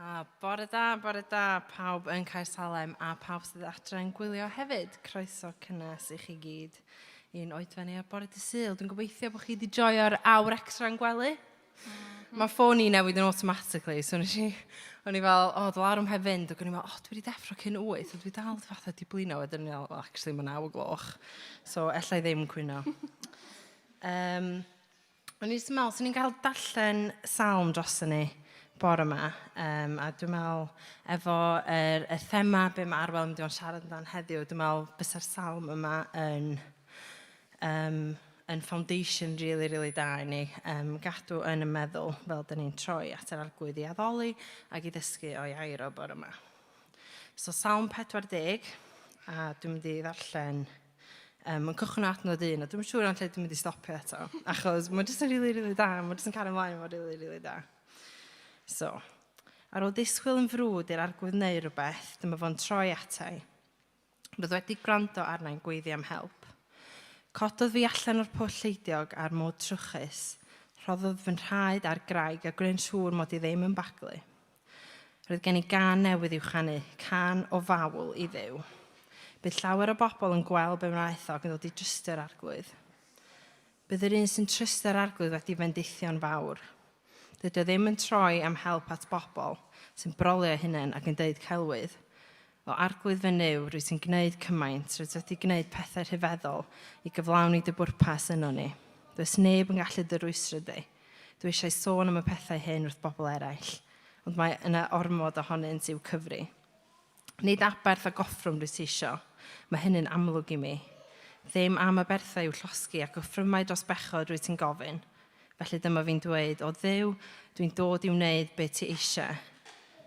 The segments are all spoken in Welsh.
A bore da, bore da pawb yn Caersalem a pawb sydd adre yn gwylio hefyd. Croeso cynnes i chi gyd i'n oedfa ni ar bore dy Sul. Dwi'n gobeithio bod chi wedi joio'r awr extra yn gwely. Mae ffôn i newid yn automatically, so nes i, o'n i fel, o, oh, dy heb fynd, ac o'n i fel, o, oh, dwi wedi deffro cyn 8, a dwi dal fatha di blino, wedyn o'n i fel, well, actually, mae 9 o gloch, so ella i ddim cwyno. O'n i jyst yn meddwl, swn i'n cael darllen salm droson ni bore yma, a dwi'n meddwl efo y thema be mae Arwel yn mynd i fod yn siarad amdan heddiw, dwi'n meddwl bysa'r salm yma yn foundation really, really da i ni gadw yn y meddwl fel dyn ni'n troi at yr Arglwydd i addoli ac i ddysgu o'i air o bore yma. So Salm 40, a dwi'n mynd i ddarllen mae'n cychwyn o adnod un, a dwi'm yn siŵr am lle dwi'n mynd i stopio eto, achos mae'n jyst yn rili, rili da, mae'n jyst yn cario ymlaen, mae'n rili, rili da. So, ar ôl disgwyl yn frwd i'r arglwydd neu rhywbeth, dyma fo'n troi atai. Roedd wedi gwrando arna i'n gweiddi am help. Cododd fi allan o'r pwll lleidiog a'r mod trwchus. Rhoddodd fy nhraed ar graig a gwneud siŵr mod i ddim yn baglu. Roedd gen i gân newydd i'w chanu, cân o fawl i Dduw. Bydd llawer o bobl yn gweld be wnaeth o ac yn dod i drystio'r Arglwydd. Bydd yr un sy'n trystio'r Arglwydd wedi fendithio'n fawr. Dydy o ddim yn troi am help at bobl sy'n brolio eu hunain ac yn deud celwydd. O Arglwydd fy Nuw, rwyt ti'n gwneud cymaint, rwyt wedi gwneud pethau rhyfeddol i gyflawni dy bwrpas yno ni. Does neb yn gallu dy rwystro di. Dwi eisiau sôn am y pethau hyn wrth bobl eraill, ond mae yna ormod ohonynt i'w cyfri. Nid aberth a goffrwm dwi ti isio, mae hynny'n amlwg i mi. Ddim am aberthau i'w llosgi ac offrymau dros bechod rwyt ti'n gofyn. Felly dyma fi'n dweud, o Dduw, dwi'n dod i wneud be ti eisiau,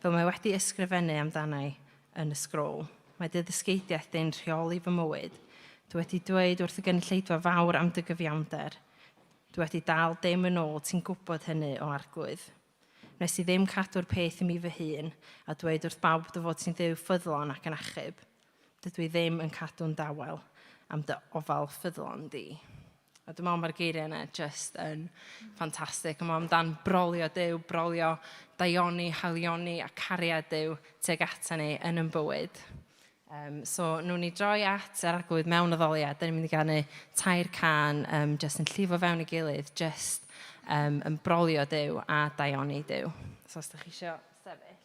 fel mae wedi ysgrifennu amdanai yn y sgrôl. Mae dy ddysgeidiaeth di'n rheoli fy mywyd. Dwi wedi dweud wrth y gynulleidfa fawr am dy gyfiawnder. Dwi wedi dal dim yn ôl, ti'n gwybod hynny, o Arglwydd. Wnes i ddim cadw'r peth i mi fy hun, a dweud wrth bawb dy fod ti'n Dduw ffyddlon ac yn achub. Dydw i ddim yn cadw'n dawel am dy ofal ffyddlon di. A dwi'n meddwl mae'r geiriau yna just yn ffantastig. Mae amdan brolio Duw, brolio daioni, haelioni a cariad Duw tuag ata ni yn yn bywyd. So, nhw'n ni droi at yr Arglwydd mewn addoliad. Da ni'n mynd i ganu tair cân just yn llifo fewn i gilydd, just yn brolio Duw a daioni Duw. So, os da chi eisiau sefyll.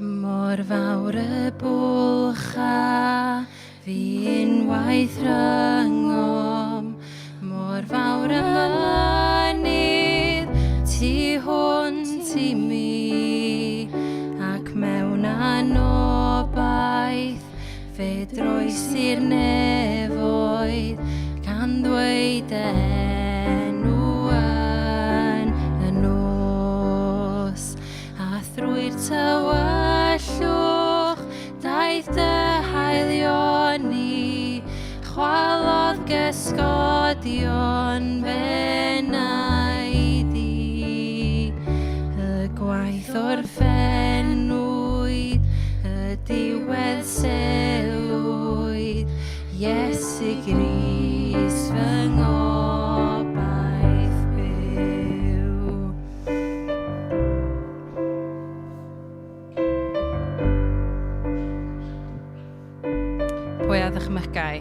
Mor fawr y bwlch a fi unwaith rhyngom, mor fawr y mynydd tu hwnt i mi, ac mewn anobaith fe droes i'r nefoedd, gan ddweud enw yn y nos. A thrwy'r tywyllwch daeth dy haelioni, chwalodd gysgodion f'enaid i. Y gwaith orffennwyd, y diwedd selwyd, Iesu Grist fy ngobaith byw. Pwy a ddychmygai?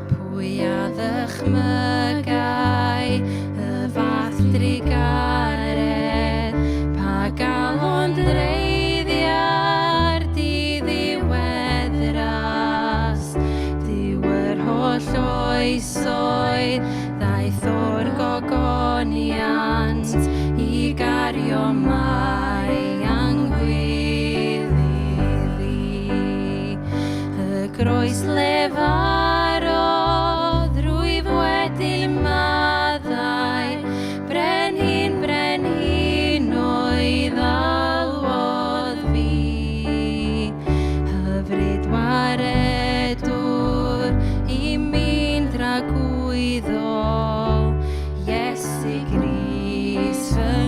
Pwy a ddychmygai y fath drugaredd, pa galon dreiddia'r diddiwedd ras. Duw yr holl oesoedd ddaeth o'r gogoniant i gario mai angwydd iddi. Y groes lefarodd, rwyf wedi maddau, Brenhin brenhinoedd alwodd fi. Hyfryd waredwr i mi'n dragwyddol, Iesu Grist fy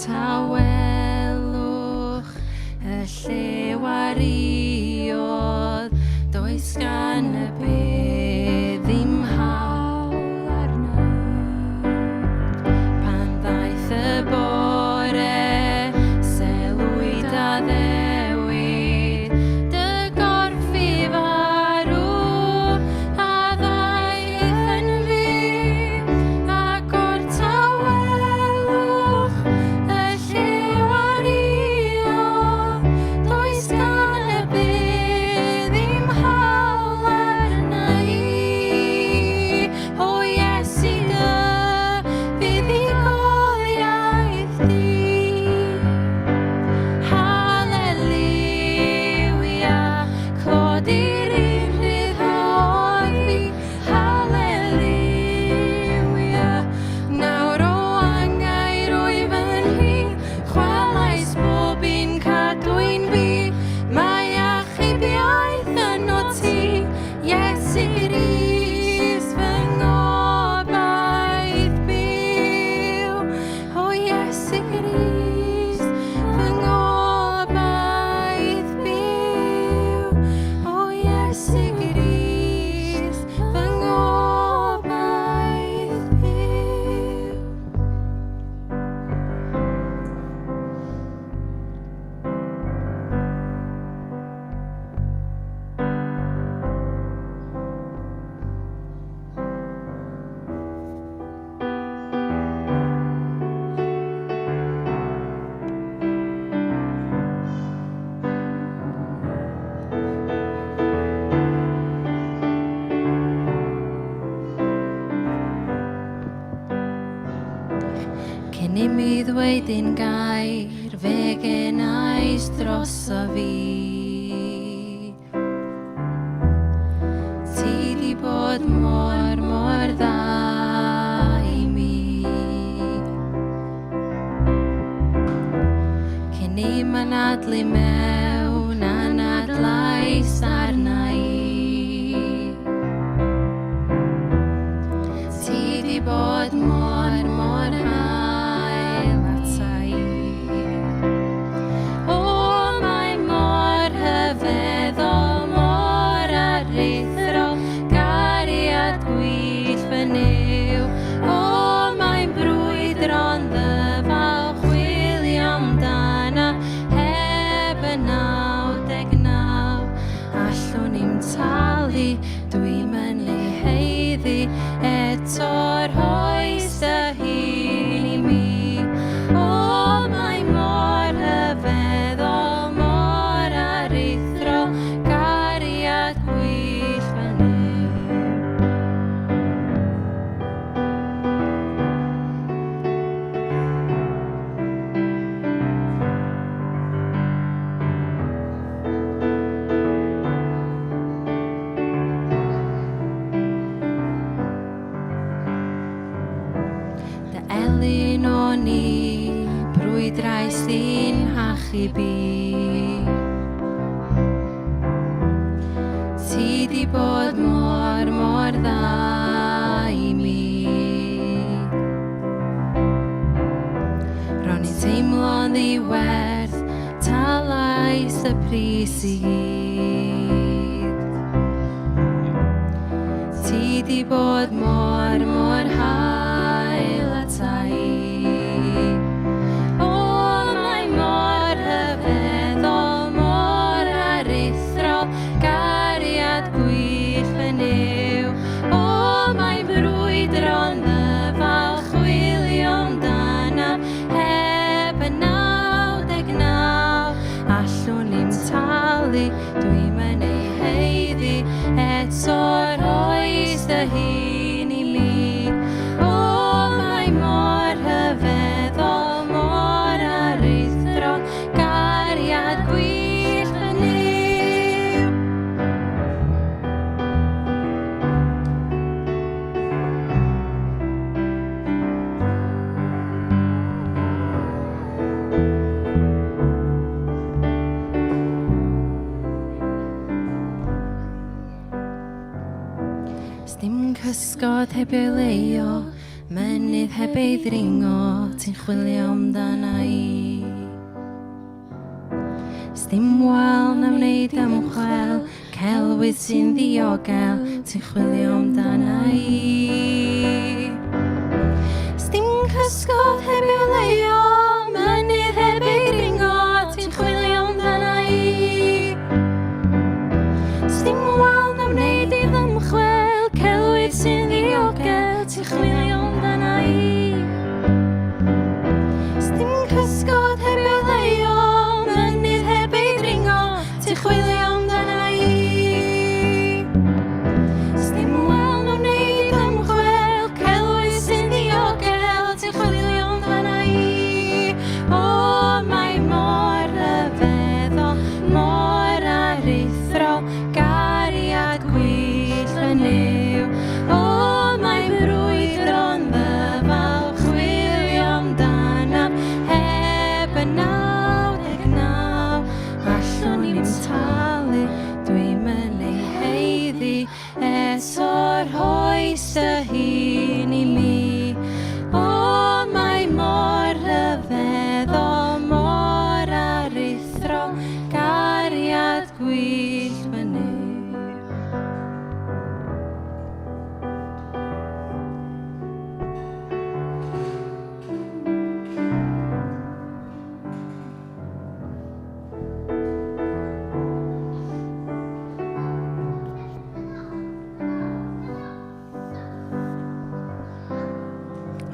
tawelwch y llew ariodd, does gan y bedd ddim hawl arna i. Pan ddaeth y bore, selwyd addewid, dy gorff i farw, a ddaeth yn fyw, ac o'r tawelwch y llew ariodd, does gan y byd ddim hawl arna i. O Iesu, dy fuddugoliaeth di. Haleluia, clod i'r un rhyddhaodd fi. Haleluia, nawr o angau rwyf yn rhydd, chwalais bob un cadwyn fi. Mae achubiaeth ynot ti, Iesu Grist, fy ngobaith byw. O Iesu Grist, fy ngobaith byw. O Iesu Grist, fy ngobaith byw. Cyn i mi ddweud un gair, fe genais droso fi. Ti di bod mor, mor dda i mi. Cyn i m'anadlu mewn, anadlais arna i. Ti di bod mor, mor hael ata i. O, mae mor rhyfeddol, mor aruthrol, gariad gwyllt fy Nuw. O, mae'n brwydro'n ddyfal, chwilio amdana, heb y 99. Allwn i'm talu, dwi'm yn ei haeddu, eto rhoes dy hun i mi. O, mae mor rhyfeddol, mor aruthrol, gariad gwyllt fy Nuw. Dy elyn o'n i, brwydrais i'n hachub i. Ti di bod mor, mor dda i mi. Ro'n i'n teimlo'n ddiwerth, talais y pris i gyd. Ti di bod mor, mor hael ata i. O, mae mor rhyfeddol, mor aruthrol, gariad gwyllt fy Nuw. O, mae'n brwydro'n ddyfal, chwilio amdana, heb y 99. Allwn i'm talu, dwi'm yn ei haeddu, eto rhoes dy hun i mi. O, mae mor rhyfeddol, mor aruthrol, gariad gwyllt fy Nuw. Sdim cysgod heb ei leio, mynydd heb ei ddringo, ti'n chwilio amdana i. Sdim wal na wneud ymchwel, celwydd sy'n ddiogel, ti'n chwilio amdana i. Sdim cysgod heb ei oleuo, mynydd heb ei ddringo, ti'n chwilio amdana i. Sdim wal na wneud i ddymchwel, celwydd sy'n ddiogel, ti'n chwilio amdana i. Sdim cysgod heb ei oleuo, mynydd heb ei ddringo, ti'n chwilio amdana i. Sdim wal na wneud ymchwel, celwydd sy'n ddiogel, ti'n chwilio amdana i. O, mae mor rhyfeddol, mor aruthrol, gariad gwyllt fy Nuw. O, mae brwydro'n ddyfal, chwilio amdanaf, heb y 99, allwn i'm talu, dwi'm yn ei haeddu, eto rhoes dy hun i mi. O, mae mor rhyfeddol, mor aruthrol, gariad gwyllt fy Nuw.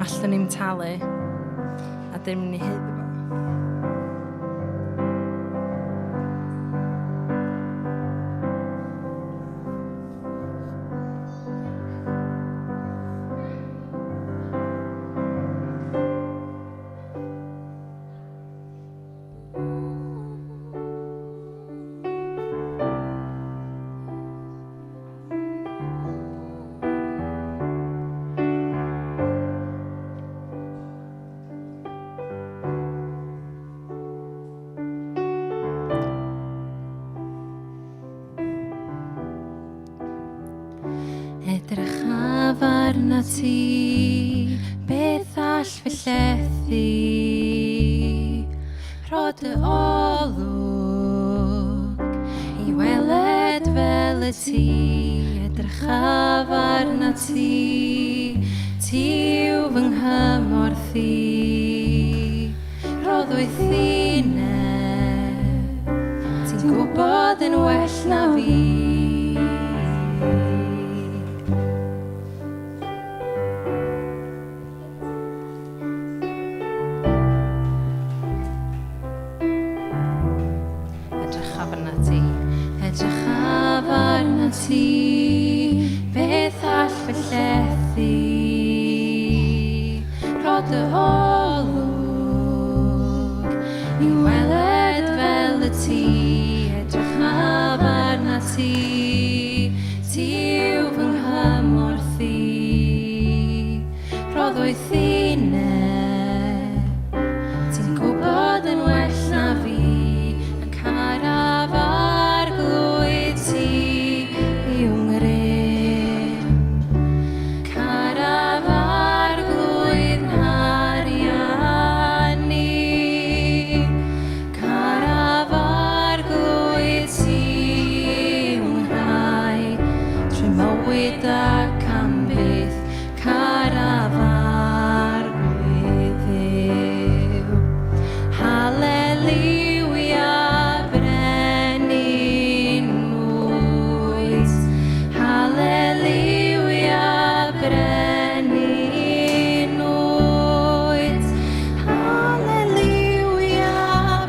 Allwn ni'm talu, a dim ni haeddu fo. Edrychaf arnat ti, beth all fy llethu? Rho dy olwg i weled fel y ti, edrychaf arnat ti, ti yw fy nghymorth i. Rho ddoethineb, ti'n gwybod yn well na fi. Edrychaf arnat ti, edrychaf arnat ti, beth all fy llethu? Rho dy olwg i weled fel y ti, edrychaf arnat ti, ti yw fy nghymorth i. Rho ddoethineb, ti'n gwybod yn well na fi, y caraf Arglwydd ti yw 'ngrym. Caraf Arglwydd 'nghariad i. Caraf Arglwydd ti yw 'nghrai, trwy mywyd ac am byth, caraf Arglwydd Dduw. Haleliwia, brenin wyt. Haleliwia, brenin wyt. Haleliwia,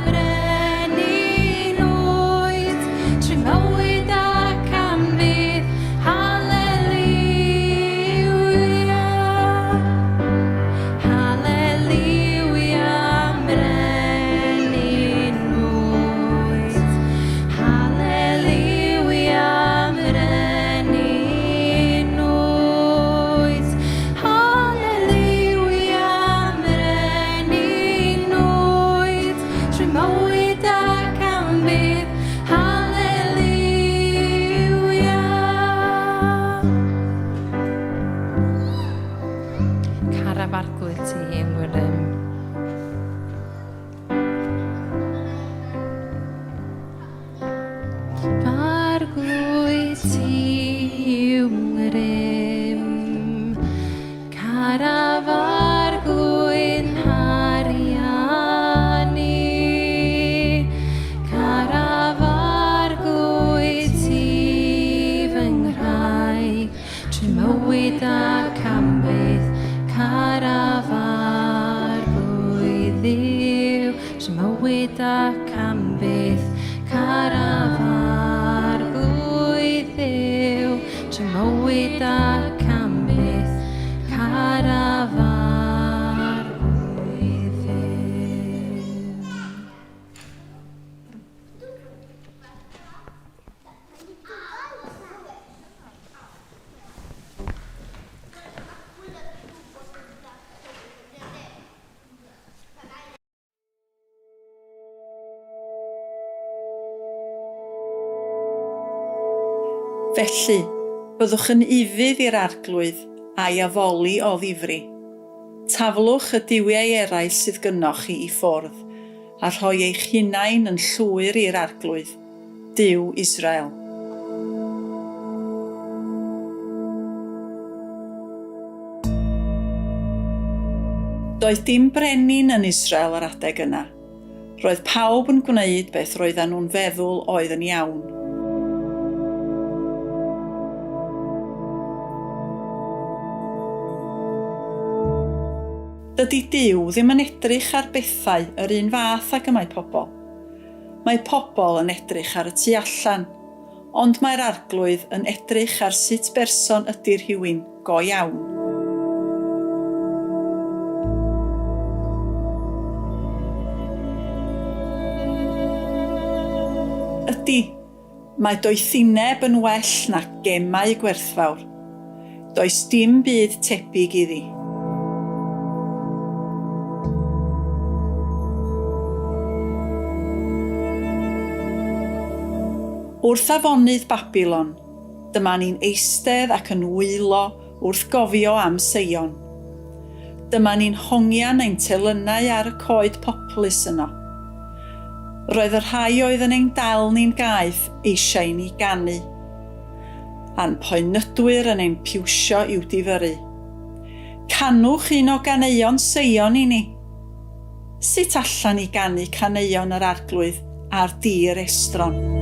brenin wyt. Trwy mywyd ac am byth. Haleliwia. Haleliwia, brenin. mywyd ac am byth, caraf Arglwydd Dduw, trwy mywyd ac am byth, caraf Arglwydd Dduw. Felly, byddwch yn ufudd i'r Arglwydd a'i addoli o ddifri. Taflwch y duwiau eraill sydd gynnoch chi i ffwrdd, a rhoi eich hunain yn llwyr i'r Arglwydd, Duw Israel. Doedd dim brenin yn Israel yr adeg yna. Roedd pawb yn gwneud beth roedden nhw'n feddwl oedd yn iawn. Dydy Duw ddim yn edrych ar bethau yr un fath ag y mae pobl. Mae pobl yn edrych ar y tu allan, ond mae'r Arglwydd yn edrych ar sut berson ydy rhywun go iawn. Ydy, Mae doethineb yn well na gemau gwerthfawr. Does dim byd tebyg iddi. Wrth afonydd Babilon, dyma ni'n eistedd ac yn wylo wrth gofio am Seion. Dyma ni'n hongian ein telynau ar y coed poplys yno. Roedd y rhai oedd yn ein dal ni'n gaeth eisiau i ni ganu, a'n poenydwyr yn ein piwsio i'w difyrru. Canwch un o ganeuon Seion i ni! Sut allan ni ganu caneuon yr Arglwydd ar dir estron?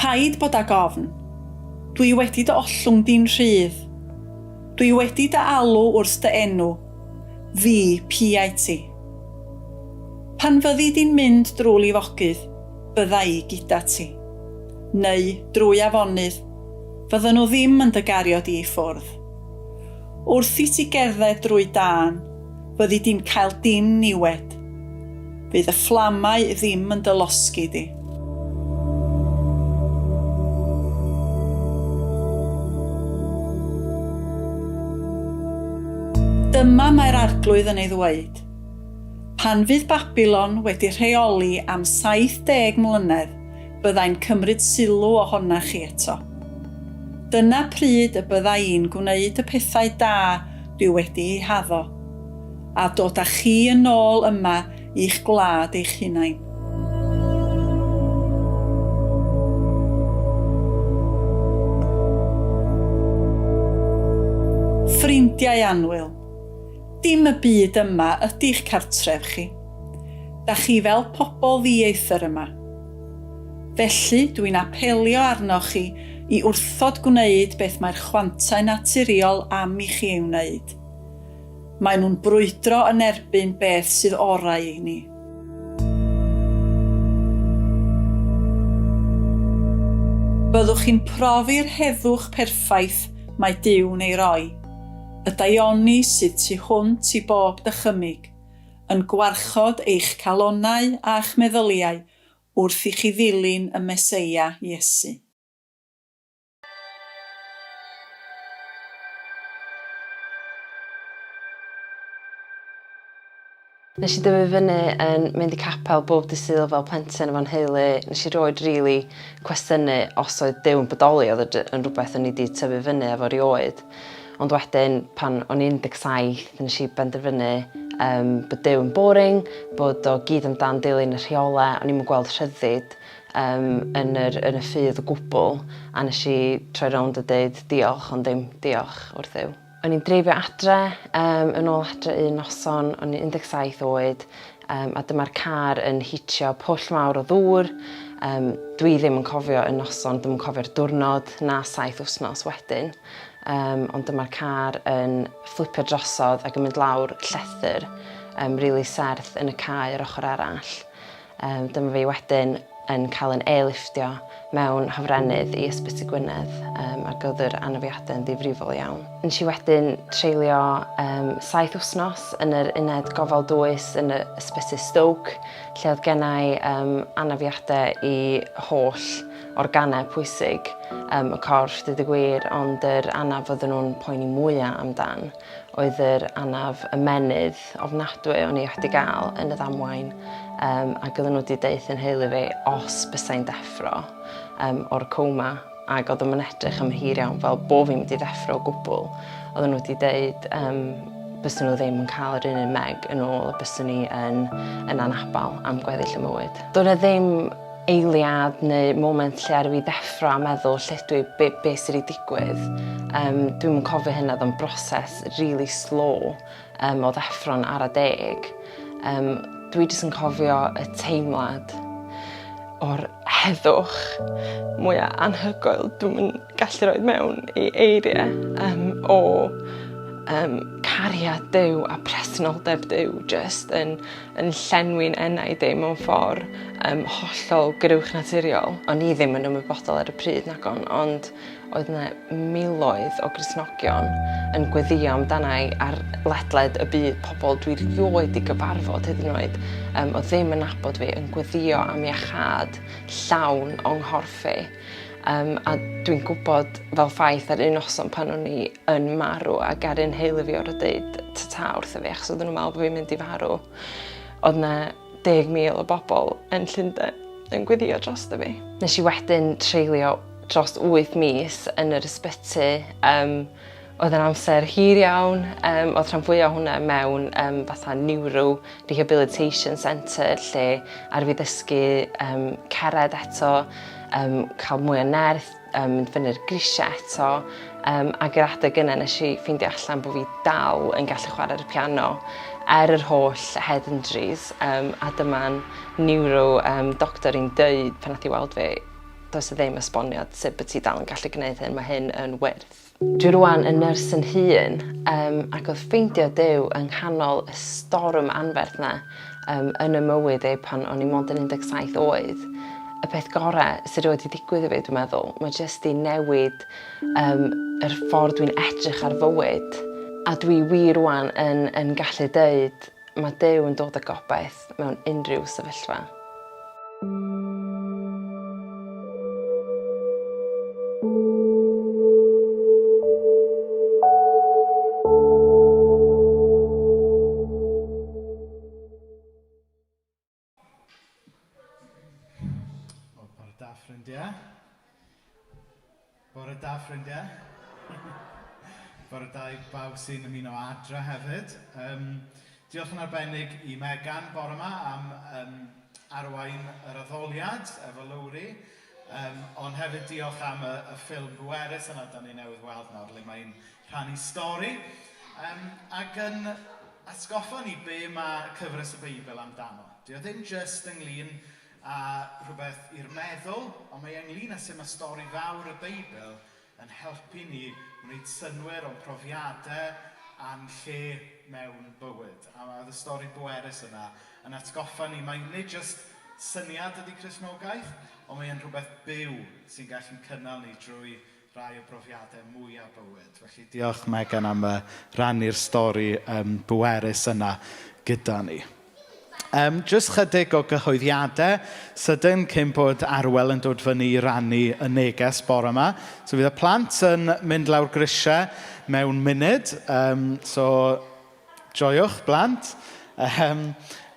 Paid bod ag ofn. Dwi wedi dy ollwng di'n rhydd. Dwi wedi dy alw wrth dy enw. Fi piau ti. Pan fyddi di'n mynd drwy lifogydd, bydda i gyda ti. Neu, drwy afonydd, fyddan nhw ddim yn dy gario di i ffwrdd. Wrth i ti gerdded drwy dân, fyddi di'n cael dim niwed. Fydd y fflamau ddim yn dy losgi di. Dyma mae'r Arglwydd yn ei ddweud, Pan fydd Babilon wedi rheoli am 70 mlynedd, byddai'n cymryd sylw ohonach chi eto. Dyna pryd y bydda i'n gwneud y pethau da dwi wedi eu haddo, a dod â chi yn ôl yma i'ch gwlad eich hunain. Ffrindiau annwyl, dim y byd yma ydy'ch cartref chi. Da chi fel pobl ddieithr yma. Felly, dwi'n apelio arnoch chi i wrthod gwneud beth mae'r chwantau naturiol am i chi ei wneud. Maen nhw'n brwydro yn erbyn beth sydd orau i ni. Byddwch chi'n profi'r heddwch perffaith mae Duw'n ei roi, y daioni sydd tu hwnt i bob dychymyg, yn gwarchod eich calonnau a'ch meddyliau wrth i chi ddilyn y Meseia Iesu. Nes i dyfu fyny yn mynd i capel bob dydd Sul fel plentyn efo'n nheulu. Nes i rioed rili cwestiynu os oedd Duw yn bodoli, oedd o yn rhywbeth o'n i 'di tyfu fyny efo rioed. Ond wedyn pan o'n i'n 17 nes i benderfynu um, bod Duw yn boring, bod o gyd amdan dilyn y rheolau, o'n i'm yn gweld rhyddid um, yn, yr, yn y ffydd o gwbl, a nes i troi rownd a deud diolch ond ddim diolch wrth Dduw. O'n i'n dreifio adre, um, yn ôl adre un noson, o'n i'n 17 oed, um, a dyma'r car yn hitio pwll mawr o ddŵr, Um, dwi ddim yn cofio y noson, ddim yn cofio'r diwrnod na saith wythnos wedyn. Um, ond dyma'r car yn fflipio drosodd ac yn mynd lawr llethr um, really serth yn y cae yr ochr arall. Um, dyma fi wedyn yn cael yn airliftio mewn hofrennydd i Ysbyty Gwynedd um, ac oedd yr anafiadau yn ddifrifol iawn. Nes i wedyn treulio um, saith wythnos yn yr uned gofal dwys yn y Ysbyty Stoke, lle oedd gennau um, anafiadau i holl organau pwysig um, y corff, dweud y gwir, ond yr anaf oedden nhw'n poeni mwyaf amdan oedd yr anaf ymennydd ofnadwy o'n i wedi gael yn y ddamwain um, ac oedden nhw wedi deud yn nheulu fi os bysai'n deffro um, o'r coma ac oedd o'n edrych am hir iawn fel bo fi'n mynd i ddeffro o gwbl. Oedden nhw wedi deud um, byswn nhw ddim yn cael yr un un meg yn ôl a byswn ni yn, yn anabal am gweddill y mywyd. Doedd 'na ddim eiliad neu moment lle ar fi ddeffro a meddwl lle dwi, be, be sydd wedi digwydd. Um, dwi'm yn cofio hynna, oedd o'n broses really slow um, o ddeffro'n ara deg. Um, dwi jyst yn cofio y teimlad o'r heddwch mwyaf anhygoel dwi'm yn gallu rhoi mewn i eiriau um, o um, cariad Duw a presenoldeb Duw just yn yn llenwi'n enaid i mewn ffordd um, hollol grywch naturiol. O'n i ddim yn ymwybodol ar y pryd nagon, ond oedd yna miloedd o Gristnogion yn gweddio amdana i ar ledled y byd, pobl dwi rioed 'di gyfarfod hyd yn oed, um, oedd ddim yn nabod fi, yn gweddio am iachâd llawn o'n nghorff i. Um, a dwi'n gwybod fel ffaith ar un noson pan o'n i yn marw ac ar un heulu fi orfod deud ta-ta wrtho fi achos oedden nhw'n meddwl bod fi'n mynd i farw. Oedd yna 10,000 o bobl yn Llundain yn gweddio drosto fi. Nes i wedyn treulio dros 8 mis yn yr ysbyty. Um, oedd yn amser hir iawn. Um, oedd rhan fwyaf o hwnna mewn um, fatha neuro rehabilitation centre lle ar fi ddysgu um, cered eto, um, cael mwy o nerth, um, mynd fyny'r grisiau eto. Um, ac yr adeg yna nes i ffeindio allan bod fi dal yn gallu chwarae'r piano er yr holl head injuries. Um, a dyma'n neuro um, doctor i'n dweud pan nath i weld fi, does e ddim esboniad sut bod ti dal yn gallu gwneud hyn, mae hyn yn wyrth. Dwi rwan yn nyrs yn hun, um, ac oedd ffeindio Duw yng nghanol y storm anferth na um, yn y mywyd ei pan o'n i mond yn 17 oed, y peth gorau sydd wedi digwydd i fi, dwi'n meddwl. Mae jyst i newid um, yr ffordd dwi'n edrych ar fywyd. A dwi wir rwan yn, yn gallu deud Mae Duw yn dod â gobaith mewn unrhyw sefyllfa. Bore da, ffrindiau. Bore da, ffrindiau. Bore da i bawb sy'n ymuno adre hefyd. Um, diolch yn arbennig i Megan bore yma am um, arwain yr addoliad efo Lowri. Um, ond hefyd diolch am y, y ffilm bwerus yna da ni newydd weld nawr, le mae'n rhannu stori. Um, ac yn atgoffa ni be mae cyfres y Beibl amdano. Dio ddim jyst ynglyn a rhywbeth i'r meddwl, ond mae ynglyn â sut mae stori fawr y Beibl yn helpu ni wneud synnwyr o'n profiadau a'n lle mewn bywyd. A oedd y stori bwerus yna yn atgoffa ni, mae nid jyst syniad ydy Cristnogaeth, ond mae'n rhywbeth byw sy'n gallu cynnal ni drwy rai o brofiadau mwyaf bywyd. Felly diolch Megan am uh, rannu'r stori um, bwerus yna gyda ni. Um, jyst chydig o gyhoeddiadau sydyn cyn bod Arwel yn dod fyny i rannu y neges bore yma. So fydd y plant yn mynd lawr grisiau mewn munud. Um, so joiwch blant. Um,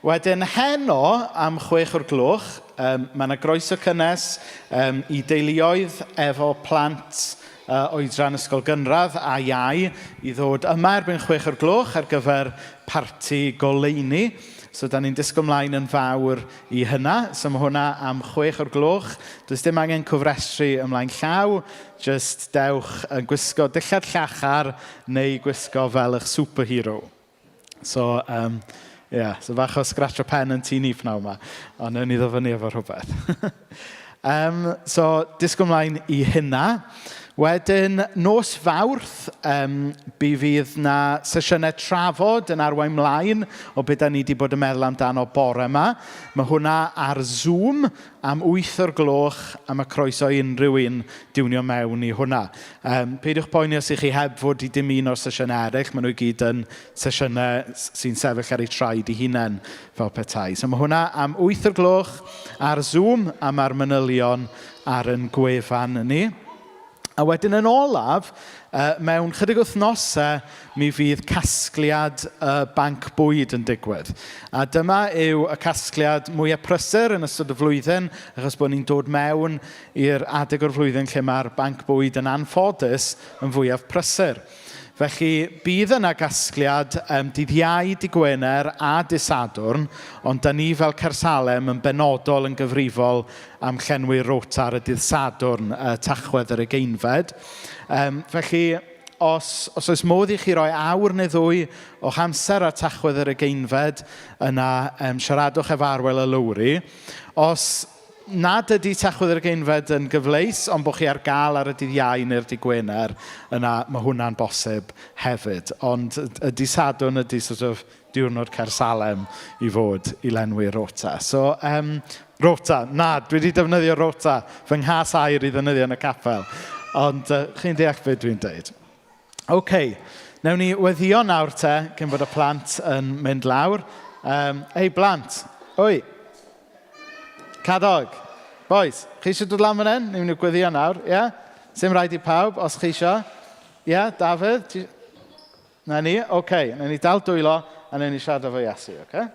wedyn heno am chwech o'r gloch, um, mae yna groeso cynnes um, i deuluoedd efo plant uh, oedran ysgol gynradd a iau i ddod yma erbyn chwech o'r gloch ar gyfer parti goleuni. So, da ni'n disgwyl mlaen yn fawr i hynna. So, mae hwnna am chwech o'r gloch. Does dim angen cofrestru ymlaen llaw. Just dewch yn gwisgo dillad llachar neu gwisgo fel eich superhero. So, um, Ie, yeah, so bach o scratch o pen yn tŷ ni pnawn yma, ond newn ni ddod fyny efo rhywbeth. So, disgwyl mlaen i hynna. Wedyn, nos Fawrth, bu fydd na sesiynau trafod yn arwain mlaen o beth da ni wedi bod yn meddwl amdano bore yma. Mae hwnna ar Zoom am 8 o'r gloch a mae croeso i unrhyw un diwnio mewn i hwnna. Peidiwch poeni os ych chi heb fod i dim un o'r sesiynau eraill, maen nhw i gyd yn sesiynau sy'n sefyll ar eu traed eu hunain fel petai. So mae hwnna am 8 o'r gloch ar Zoom a mae'r manylion ar yn gwefan ni. A wedyn yn olaf, mewn chydig wythnosau, mi fydd casgliad y banc bwyd yn digwydd. A dyma yw y casgliad mwyaf prysur yn ystod y flwyddyn, achos bod ni'n dod mewn i'r adeg o'r flwyddyn lle mae'r banc bwyd yn anffodus yn fwyaf prysur. Felly, bydd yna gasgliad dydd Iau, dydd Gwener a dydd Sadwrn, ond da ni fel Caersalem yn benodol yn gyfrifol am llenwi'r rota ar y dydd Sadwrn, Tachwedd yr ugeinfed. Felly, os oes modd i chi roi awr neu ddwy o'ch amser ar Tachwedd yr ugeinfed, yna siaradwch efo Arwel a Lowri. Os nad ydy Tachwedd yr ugeinfed yn gyfleus, ond bod chi ar gael ar y dydd Iau neu'r dydd Gwener, yna mae hwnna'n bosib hefyd. Ond y dydd Sadwrn ydy sort of diwrnod Caersalem i fod i lenwi'r rota. So, rota, na, dwi wedi defnyddio rota, fy nghas air i ddefnyddio yn y capel. Ond chi'n deall beth dwi'n deud. OK, newn ni weddïo nawr te, cyn bod y plant yn mynd lawr. Ei, blant, oi, Cadog, boys, chi eisiau dod lan fan hyn? Ni'n mynd i gweddio nawr, ie? Yeah? Sim rhaid i pawb, os chi eisiau. Ie, yeah, Dafydd? Ti... Na ni, oce. Okay. Na ni dal dwylo a na ni siarad efo Iesu, oce? Okay?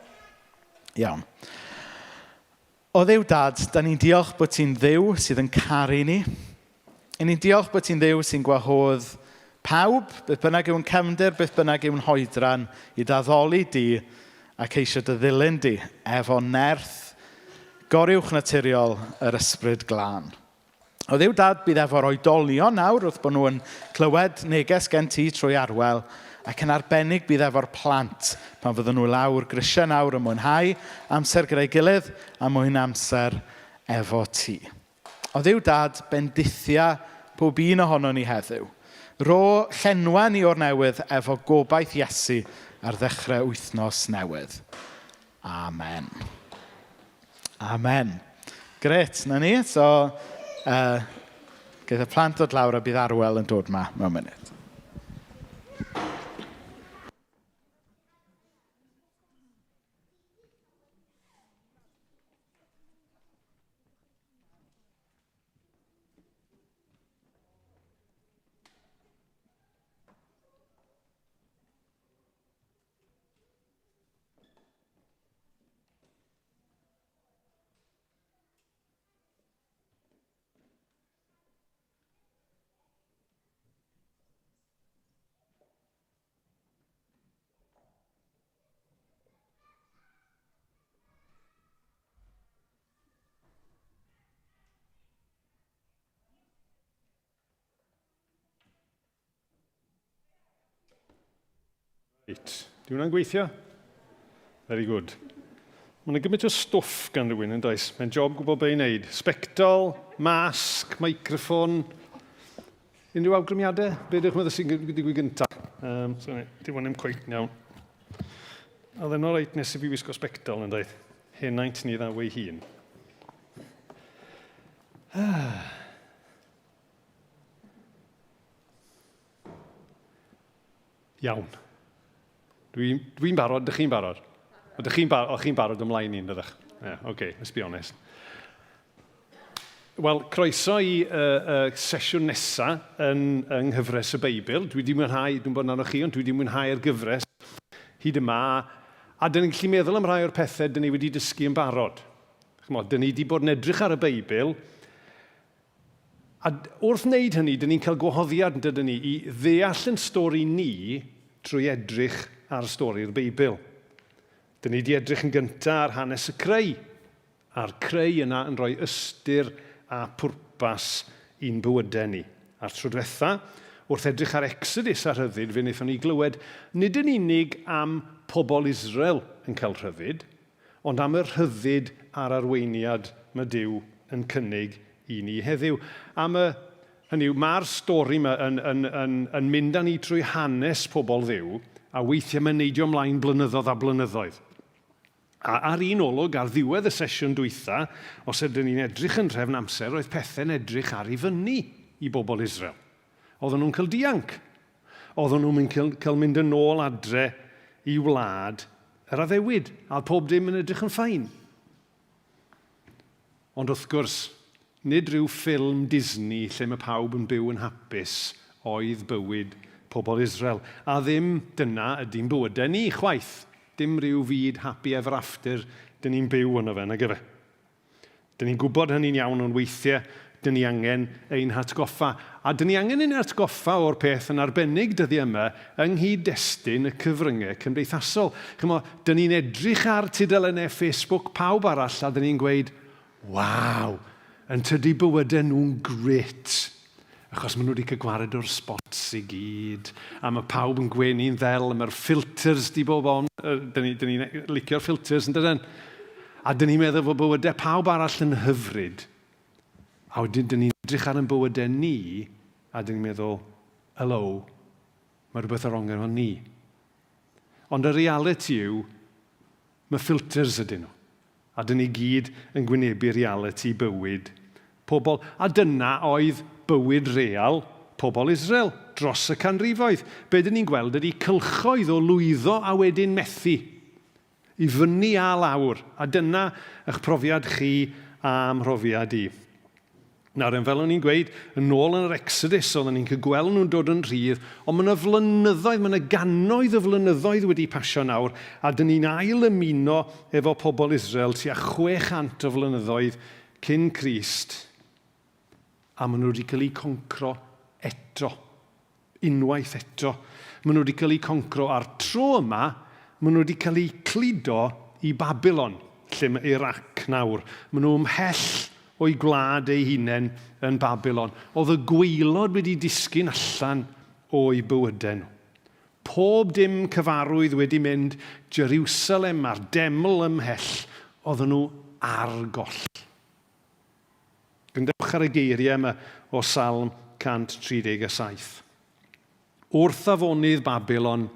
Iawn. O Dduw Dad, da ni'n diolch bod ti'n Dduw sydd yn caru ni. I ni'n diolch bod ti'n Dduw sy'n gwahodd pawb, beth bynnag yw'n cefndir, beth bynnag yw'n hoedran, i daddoli di a ceisio dy ddilyn di efo nerth goruwch naturiol yr ysbryd glân. O Dduw Dad, bydd efo'r oedolion nawr wrth bod nhw yn clywed neges gen ti trwy Arwel, ac yn arbennig bydd efo'r plant pan fydden nhw lawr grisiau nawr yn mwynhau amser gyda'i gilydd a mwyn amser efo ti. O Dduw Dad, bendithia pob un ohono ni heddiw. Rho llenwa ni o'r newydd efo gobaith Iesu ar ddechrau wythnos newydd. Amen. Amen. Gret, na ni. So, geith y plant dod lawr a bydd Arwel yn dod ma mewn munud. Reit, di hwnna'n gweithio? Very good. Mae'n gymaint o stwff gan rhywun yn does? Mae'n job gwybod be i wneud. Sbectol, masg, microffon. Unrhyw awgrymiadau? Be ydych chi'n meddwl sy'n digwydd gyntaf? So, di hwn ddim cweit iawn. Oedd e'n oreit nes i fi wisgo sbectol yn dweud. Henaint ni ddaw ei hun. Ah. Iawn. Dwi'n dwi barod, dych chi'n barod? Ydych chi'n bar chi'n barod ymlaen i'n dydych? Yeah, okay, let's be honest. Wel, croeso i sesiwn nesa yn, yng nghyfres y Beibl. Dwi wedi mwynhau, dwi'n bod yn arnoch chi, ond dwi wedi mwynhau'r gyfres hyd yma. A dyn ni'n gallu meddwl am rhai o'r pethau dyn ni wedi dysgu yn barod. Chymod, dyn ni wedi bod yn edrych ar y Beibl, A wrth wneud hynny, dyn ni'n cael gwahoddiad, yn dydyn ni, i ddeall yn stori ni trwy edrych ar stori'r Beibl. Dyn ni wedi edrych yn gyntaf ar hanes y creu, a'r creu yna yn rhoi ystyr a pwrpas i'n bywydau ni. A'r tro diwetha, wrth edrych ar Exodus a rhyddid, fe wnaethon ni glywed nid yn unig am pobl Israel yn cael rhyddid, ond am y rhyddid a'r arweiniad mae Duw yn cynnig i ni heddiw. Am y, hynny yw, mae'r stori yma yn, yn, yn, yn mynd â ni trwy hanes pobl Dduw, a weithiau mae'n neidio ymlaen blynyddoedd a blynyddoedd. A ar un olwg, ar ddiwedd y sesiwn dwytha, os ydyn ni'n edrych yn nhrefn amser, roedd pethau'n edrych ar i fyny i bobl Israel. Oedden nhw'n cael dianc. Oedden nhw'n mynd cael, cael mynd yn ôl adre i wlad yr addewid, a oedd pob dim yn edrych yn ffain. Ond wrth gwrs, nid rhyw ffilm Disney lle mae pawb yn byw yn hapus oedd bywyd pobl Israel. A ddim dyna ydy'n bywydau ni, chwaith. Dim rhyw fyd happy ever after dyn ni'n byw yno fe, nag efe? Dyn ni'n gwybod hynny'n iawn, ond weithiau dyn ni angen ein hatgoffa. A dyn ni angen ein atgoffa o'r peth yn arbennig dyddiau yma yng nghyd-destun y cyfryngau cymdeithasol. Chimod, dyn ni'n edrych ar tudalennau Facebook pawb arall a dyn ni'n gweud, waw, yn tydi bywydau nhw'n grêt. Achos maen nhw wedi cael gwared o'r spots i gyd, a mae pawb yn gwenu'n ddel, a mae'r filters di bob on, dyn ni'n ni, ni licio'r filters, yn dydyn? A dyn ni'n meddwl fod bywydau pawb arall yn hyfryd, a wedyn dyn ni'n edrych ar yn bywydau ni, a dyn ni'n meddwl, hello, mae rhywbeth ar wrong efo ni. Ond y reality yw, mae filters ydyn nhw. A dyn ni gyd yn gwynebu realiti bywyd pobl. A dyna oedd bywyd real pobl Israel dros y canrifoedd. Be dyn ni'n gweld ydy cylchoedd o lwyddo a wedyn methu. I fyny a lawr. A dyna eich profiad chi a mhrofiad i. Nawr, yn fel o'n i'n gweud, yn ôl yn yr Exodus, oedden ni'n cael gweld nhw'n dod yn rhydd, ond mae yna flynyddoedd, mae yna gannoedd o flynyddoedd wedi pasio nawr, a dyn ni'n ail ymuno efo pobl Israel tua 600 o flynyddoedd cyn Crist, a maen nhw wedi cael eu concro eto. Unwaith eto, maen nhw wedi cael eu concro, a'r tro yma, maen nhw wedi cael eu cludo i Babilon, lle mae Irac nawr. Maen nhw ymhell o'u gwlad eu hunain yn Babilon. Oedd y gwaelod wedi disgyn allan o'u bywydau nhw. Pob dim cyfarwydd wedi mynd, Jerusalem a'r deml ymhell, oedden nhw ar goll. Gwrandewch ar y geiriau yma o Salm 137. Wrth afonydd Babilon,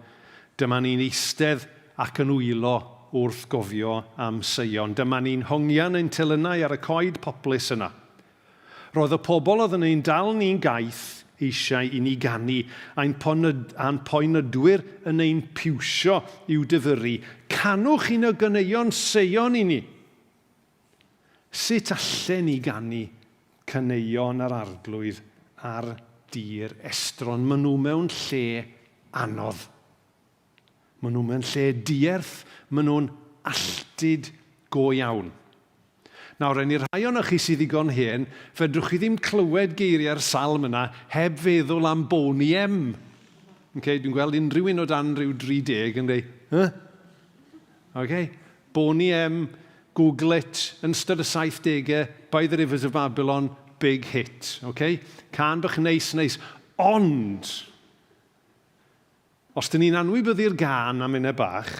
dyma ni'n eistedd ac yn wylo wrth gofio am Seion. Dyma ni'n hongian ein telynau ar y coed poplys yna. Roedd y pobl oedd yn ein dal ni'n gaeth eisiau i ni ganu, a'n poenydwyr yn ein piwsio i'w difyrru. Canwch un o ganeuon Seion i ni! Sut allen ni ganu caneuon yr Arglwydd ar dir estron? Maen nhw mewn lle anodd. Maen nhw mewn lle dierth, maen nhw'n alltud go iawn. Nawr, en i'r rhai ohonoch chi sydd ddigon hen, fedrwch chi ddim clywed geiriau'r salm yna heb feddwl am Boney M. Okay, dwi'n gweld unrhyw un o dan rhyw 30 yn dweud, huh? Okay? Boney M, Google it, yn ystod y 70au, By the Rivers of Babylon, big hit. Okay? Cân bach neis, neis. Ond, os dyn ni'n anwybyddu'r gân am munud bach,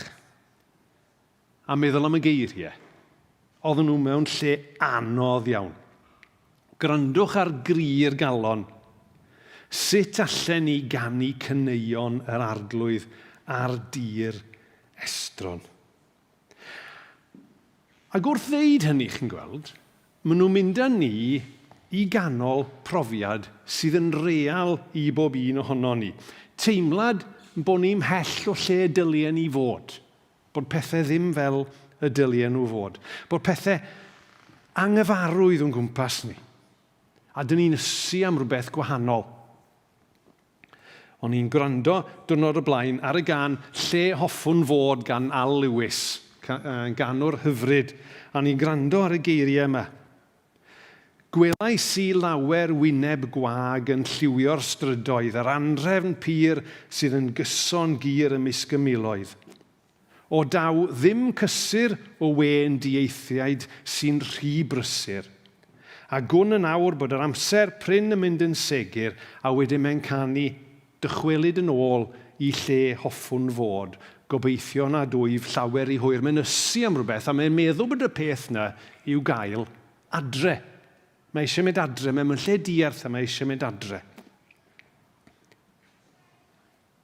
a meddwl am y geiriau, oedden nhw mewn lle anodd iawn. Gwrandwch ar gri'r galon. Sut allen ni ganu caneuon yr Arglwydd ar dir estron? Ac wrth ddeud hynny, chi'n gweld, maen nhw'n mynd â ni i ganol profiad sydd yn real i bob un ohonon ni. Teimlad bod ni mhell o lle dylien ni fod. Bod pethau ddim fel y dylien nhw fod. Bod pethau anghyfarwydd o'n gwmpas ni. A dyn ni'n ysu am rhywbeth gwahanol. O'n i'n gwrando diwrnod o blaen ar y gân Lle Hoffwn Fod gan Al Lewis, ganwr hyfryd, a o'n i'n gwrando ar y geiriau yma. Gwelais i lawer wyneb gwag yn lliwio'r strydoedd, yr anrhefn pur sydd yn gyson gur ymysg y miloedd. O daw ddim cysur o wên dieithriaid sy'n rhy brysur. A gwn yn awr bod yr amser prin yn mynd yn segur, a wedyn mae'n canu dychwelyd yn ôl i lle hoffwn fod, gobeithio nad wyf llawer rhy hwyr. Mae'n ysu am rhywbeth, a mae'n meddwl bod y peth 'na i'w gael adre. Mae eisiau mynd adre, mae mewn lle diarth a mae eisiau mynd adre.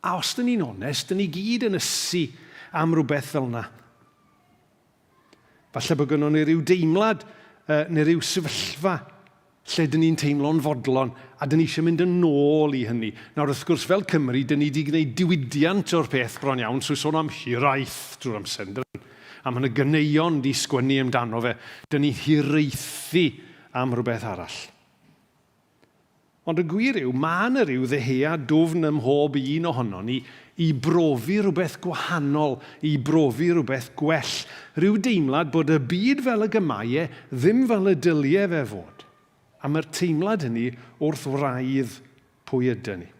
A os dyn ni'n onest, dyn ni gyd yn ysu am rhywbeth fel yna. Falle bod gynnon ni ryw deimlad uh, neu ryw sefyllfa lle dyn ni'n teimlo'n fodlon a dyn ni eisiau mynd yn ôl i hynny. Nawr wrth gwrs fel Cymru, dyn ni wedi gwneud diwydiant o'r peth bron iawn, so sôn am hiraeth drwy'r amser. A mae yna ganeuon di sgwennu amdano fe. Dyn ni'n hiraethu am rhywbeth arall. Ond y gwir yw, mae yna ryw ddyhead dwfn ym mhob un ohonon ni i brofi rhywbeth gwahanol, i brofi rhywbeth gwell, rhyw deimlad bod y byd fel ag y mae e ddim fel y dylie fe fod. A mae'r teimlad hynny wrth wraidd pwy ydyn ni.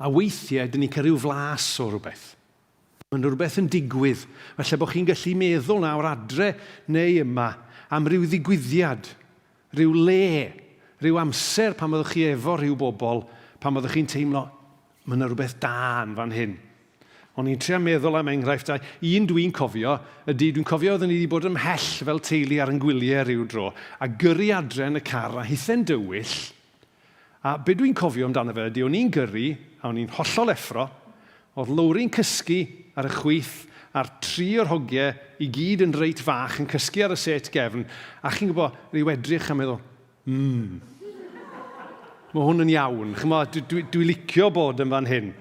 A weithiau, dyn ni'n cael rhyw flas o rhywbeth. Mae yna rhywbeth yn digwydd. Falle bod chi'n gallu meddwl nawr adre neu yma am ryw ddigwyddiad, rhyw le, rhyw amser pan fyddwch chi efo rhyw bobl, pan fyddwch chi'n teimlo, mae yna rhywbeth da yn fan hyn. O'n i'n trio meddwl am enghraifft, a un dwi'n cofio ydy, dwi'n cofio oeddwn i wedi bod ymhell fel teulu ar yn gwyliau rhyw dro, a gyrru adre yn y car a hithe'n dywyll, A be dwi'n cofio amdano fe ydy o'n i'n gyrru a o'n i'n hollol effro, oedd Lowri'n cysgu ar y chwith a'r tri o'r hogie i gyd yn reit fach yn cysgu ar y sêt gefn a chi'n gwybod, ryw edrych a meddwl, mm, mae hwn yn iawn, ch'mo, dwi, dwi, dwi licio bod yn fan hyn.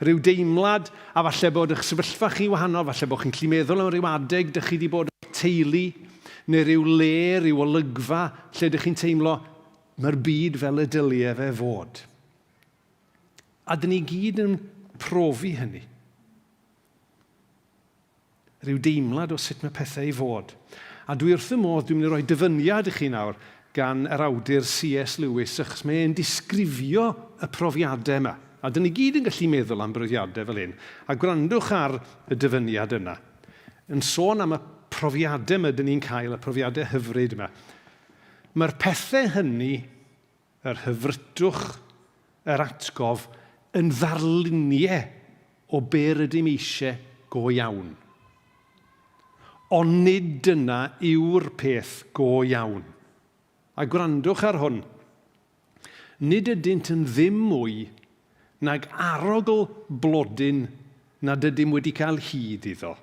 Rhyw deimlad, a falle bod eich sefyllfa chi wahanol, falle bod chi'n gallu meddwl am ryw adeg dych chi wedi bod efo'r teulu, neu ryw le, ryw olygfa, lle dych chi'n teimlo, mae'r byd fel y dylie fe fod. A dyn ni gyd yn profi hynny. Rhyw deimlad o sut mae pethau i fod. A dwi wrth y modd, dwi'n mynd i roi dyfyniad i chi nawr gan yr awdur CS Lewis, achos mae e'n disgrifio y profiadau yma. A dyn ni gyd yn gallu meddwl am brofiadau fel hyn. A gwrandwch ar y dyfyniad yna. Yn sôn am y profiadau yma dyn ni'n cael, y profiadau hyfryd yma. Mae'r pethau hynny yr hyfrydwch, yr atgof, yn ddarluniau o be rydym eisiau go iawn. Ond nid dyna yw'r peth go iawn. A gwrandwch ar hwn. Nid ydynt yn ddim mwy nag arogl blodyn nad ydym wedi cael hyd iddo.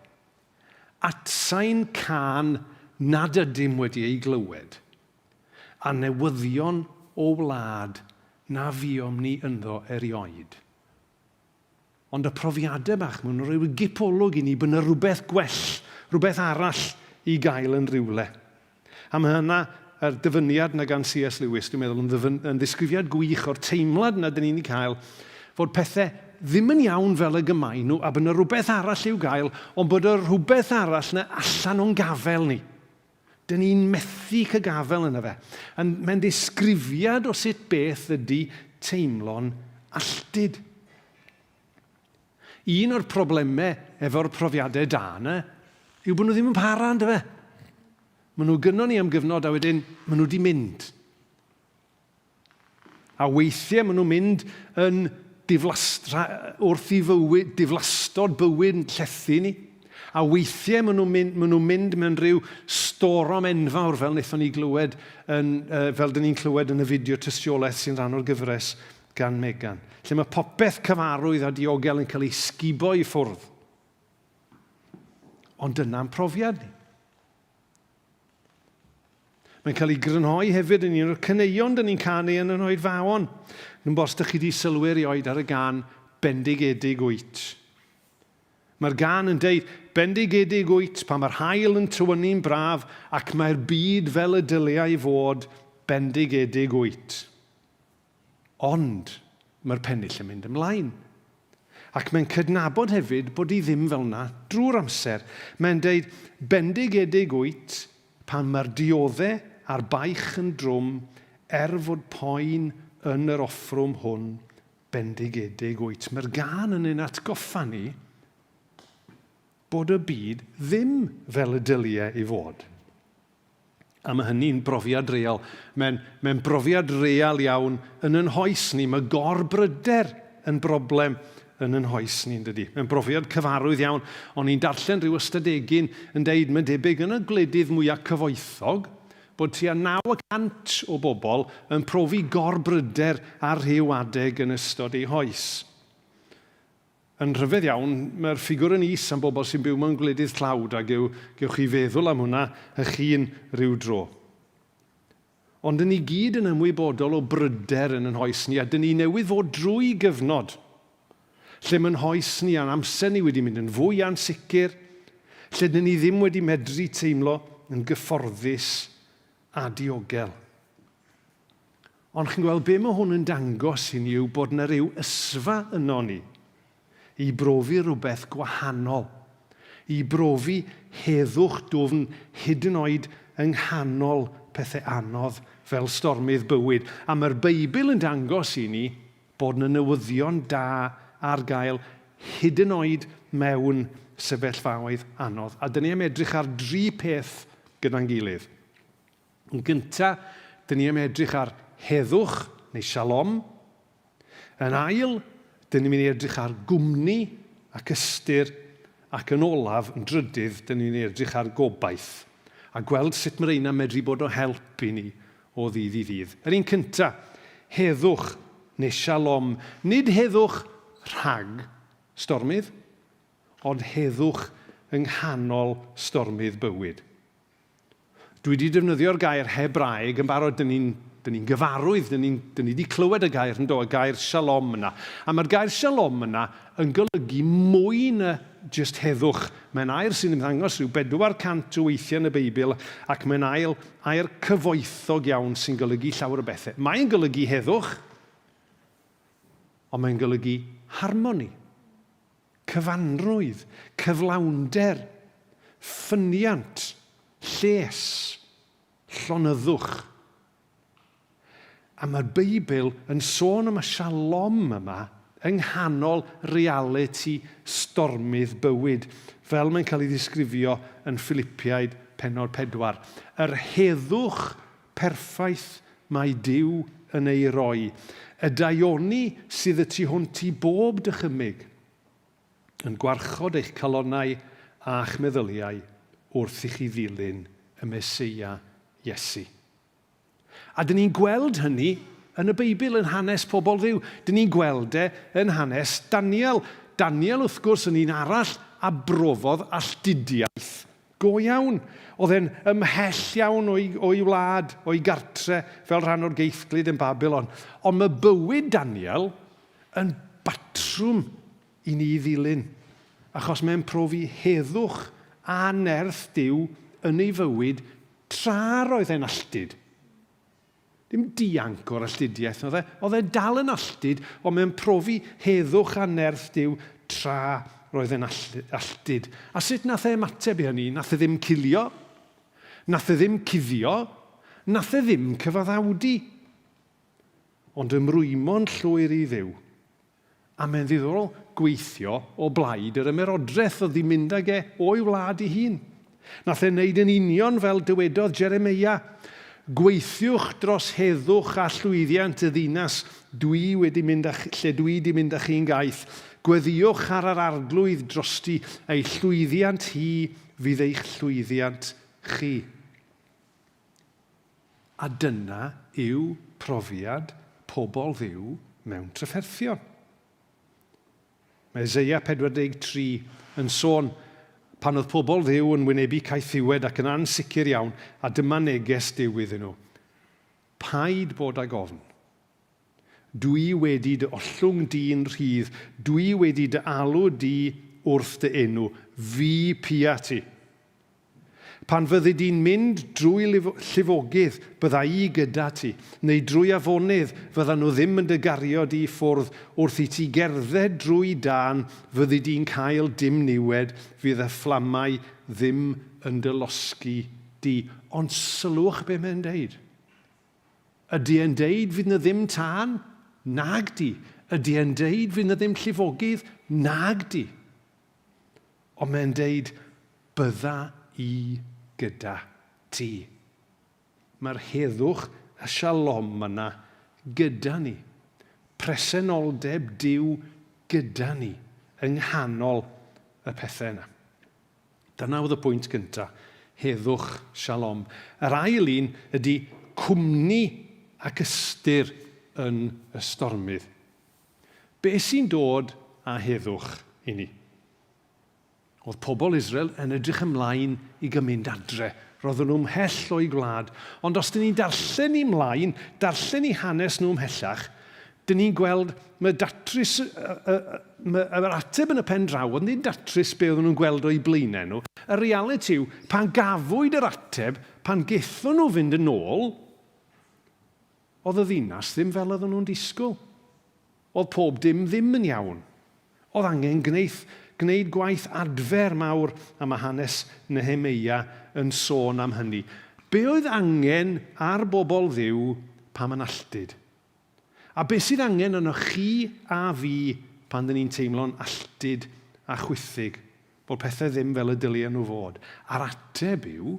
Atsain cân nad ydym wedi ei glywed. a newyddion o wlad na fuom ni ynddo erioed. Ond y profiadau bach, maen nhw'n rhoi rhyw gipolwg i ni bod yna rhywbeth gwell, rhywbeth arall i gael yn rhywle. A mae yna yr dyfyniad yna gan C.S. Lewis, dwi'n meddwl, yn, ddyfyn, yn ddisgrifiad gwych o'r teimlad yna dyn ni'n ei cael fod pethau ddim yn iawn fel y gymau nhw a bod yna rhywbeth arall i'w gael, ond bod y rhywbeth arall yna allan o'n gafel ni. Dyn ni'n methu cael gafael yna fe. Mae'n ddisgrifiad o sut beth ydy teimlo'n alltud. Un o'r problemau efo'r profiadau da yna yw bod nhw ddim yn para, ynddo fe? Maen nhw gynnon ni am gyfnod a wedyn maen nhw wedi mynd. A weithiau maen nhw'n mynd yn diflastra, wrth i fywyd, diflastod bywyd llethu ni. A weithiau maen nhw'n mynd, maen nhw'n mynd mewn rhyw storom enfawr fel wnaethon ni glywed, yn, uh, fel dyn ni'n clywed yn y fideo tystiolaeth sy'n rhan o'r gyfres gan Megan. Lle mae popeth cyfarwydd a diogel yn cael ei sgubo i ffwrdd. Ond dyna'n profiad ni. Mae'n cael ei grynhoi hefyd yn un o'r caneuon dyn ni'n canu yn yn oedfaon. Nw'n bos dych chi wedi sylwi erioed ar y gân Bendigedig Wyt. Mae'r gân yn deud, Bendigedig wyt pan mae'r haul yn tywynnu'n braf ac mae'r byd fel y dyliai fod, bendigedig wyt. Ond mae'r pennill yn mynd ymlaen. Ac mae'n cydnabod hefyd bod hi ddim fel 'na drwy'r amser. Mae'n deud, Bendigedig wyt pan mae'r diodde a'r baich yn drwm, er fod poen yn yr offrwm hwn, bendigedig wyt. Mae'r gân yn ein atgoffa ni bod y byd ddim fel y dylie i fod. A mae hynny'n brofiad real. Mae'n mae brofiad real iawn yn yn hoes ni. Mae gorbryder yn broblem yn yn hoes ni, yn dydy. Mae'n brofiad cyfarwydd iawn. O'n i'n darllen rhyw ystadegyn yn deud, mae'n debyg yn y gwledydd mwyaf cyfoethog, bod tua 900 o bobl yn profi gorbryder ar rhyw adeg yn ystod eu hoes. Yn rhyfedd iawn, mae'r ffigwr yn is am bobl sy'n byw mewn gwledydd tlawd, a gew, gewch chi feddwl am hwnna eich hun ryw dro. Ond dyn ni gyd yn ymwybodol o bryder yn yn hoes ni, a dyn ni newydd fod drwy gyfnod lle mae'n hoes ni a'n amser ni wedi mynd yn fwy ansicr, lle dyn ni ddim wedi medru teimlo yn gyfforddus a diogel. Ond chi'n gweld, be mae hwn yn dangos i ni yw bod yna ryw ysfa yno ni i brofi rhywbeth gwahanol, i brofi heddwch dwfn hyd yn oed yng nghanol pethau anodd fel stormydd bywyd. A mae'r Beibl yn dangos i ni bod yna newyddion da ar gael hyd yn oed mewn sefyllfaoedd anodd. A dyn ni am edrych ar dri peth gyda'n gilydd. Yn gyntaf, dyn ni am edrych ar heddwch, neu shalom. Yn ail, dyn ni'n mynd i edrych ar gwmni ac ystyr, ac yn olaf, yn drydydd, dyn ni'n mynd i edrych ar gobaith, a gweld sut mae reina medru bod o help i ni o ddydd i ddydd. Yr un cyntaf, heddwch neu shalom. Nid heddwch rhag stormydd, ond heddwch yng nghanol stormydd bywyd. Dwi wedi defnyddio'r gair Hebraeg yn barod, dyn ni'n dyn ni'n gyfarwydd, dyn ni'n dyn ni wedi clywed y gair yn do, y gair shalom yna. A mae'r gair shalom yna yn golygu mwy na jyst heddwch. Mae'n air sy'n ymddangos rhyw 400 o weithiau yn y Beibl ac mae'n ail, air cyfoethog iawn sy'n golygu llawer o bethau. Mae'n golygu heddwch, ond mae'n golygu harmoni. Cyfanrwydd, cyflawnder, ffyniant, lles, llonyddwch. A mae'r Beibl yn sôn am y shalom yma yng nghanol realiti stormydd bywyd, fel mae'n cael ei ddisgrifio yn Philipiaid pennod 4. Yr heddwch perffaith mae Duw yn ei roi, y daioni sydd y tu hwnt i bob dychymyg, yn gwarchod eich calonnau a'ch meddyliau wrth i chi ddilyn y Meseia Iesu. A dyn ni'n gweld hynny yn y Beibl, yn hanes pobl Dduw. Dyn ni'n gweld e yn hanes Daniel. Daniel, wrth gwrs, yn un arall a brofodd alltudiaeth Go iawn. Oedd e'n ymhell iawn o'i, o'i wlad, o'i gartre, fel rhan o'r geithglyd yn Babilon. Ond mae bywyd Daniel yn batrwm i ni ddilyn, achos mae'n profi heddwch a nerth Duw yn ei fywyd tra roedd e'n alltud. Dim dianc o'r alltudiaeth, oedd e. Oedd e dal yn alltud, ond mae'n profi heddwch a nerth Duw tra roedd e'n alltud. A sut nath e ymateb i hynny? Nath e ddim cilio, nath e ddim cuddio, nath e ddim cyfaddawdu, ond ymrwymo'n llwyr i Dduw. A mae'n ddiddorol gweithio o blaid yr ymerodraeth oedd 'di mynd ag e o'i wlad ei hun. Nath e wneud yn union fel dywedodd Jeremeia, Gweithiwch dros heddwch a llwyddiant y ddinas dwi wedi mynd â lle dwi 'di mynd â chi'n gaeth. Gweddïwch ar yr Arglwydd drosti, ei llwyddiant hi fydd eich llwyddiant chi. A dyna yw profiad pobl Dduw mewn trafferthion. Mae Eseia 43 yn sôn pan oedd pobl Dduw yn wynebu caethiwed ac yn ansicr iawn, a dyma neges Duw iddyn nhw. Paid bod ag ofn. Dwi wedi dy ollwng di'n rhydd, dwi wedi dy alw di wrth dy enw, fi pia ti. Pan fyddi di'n mynd drwy llifogydd, bydda i gyda ti, neu drwy afonydd, fyddan nhw ddim yn dy gario di i ffwrdd, wrth i ti gerdded drwy dân, fyddi di'n cael dim niwed, fydd y fflamau ddim yn dy losgi di. Ond sylwch be mae'n deud. Ydy e'n deud fydd 'na ddim tân? Nag di. Ydy e'n deud fydd 'na ddim llifogydd? Nag di. Ond mae'n deud, Bydda i gyda ti. Mae'r heddwch, y shalom yna gyda ni. Presenoldeb Duw gyda ni yng nghanol y pethau yna. Dyna oedd y pwynt gyntaf, heddwch, shalom. Yr ail un ydy cwmni ac ystyr yn y stormydd. Be sy'n dod â heddwch i ni? Oedd pobl Israel yn edrych ymlaen i gael mynd adre. Roedden nhw ymhell o'u gwlad. Ond os dyn ni'n darllen i mlaen, darllen i hanes nhw ymhellach, dyn ni'n gweld mae datrys, yr ateb yn y pen draw oedd nid datrys be oedden nhw'n gweld o'u blaenau nhw. Y realiti yw, pan gafwyd yr ateb, pan gethon nhw fynd yn ôl, oedd y ddinas ddim fel oedden nhw'n disgwyl. Oedd pob dim ddim yn iawn. Oedd angen gneith, gwneud gwaith adfer mawr a mae hanes Nehemeia yn sôn am hynny. Be oedd angen ar bobl Dduw pam yn alltud? A be sydd angen arnoch chi a fi pan dyn ni'n teimlo'n alltud a chwithig, bod pethau ddim fel y dylien nhw fod? A'r ateb yw,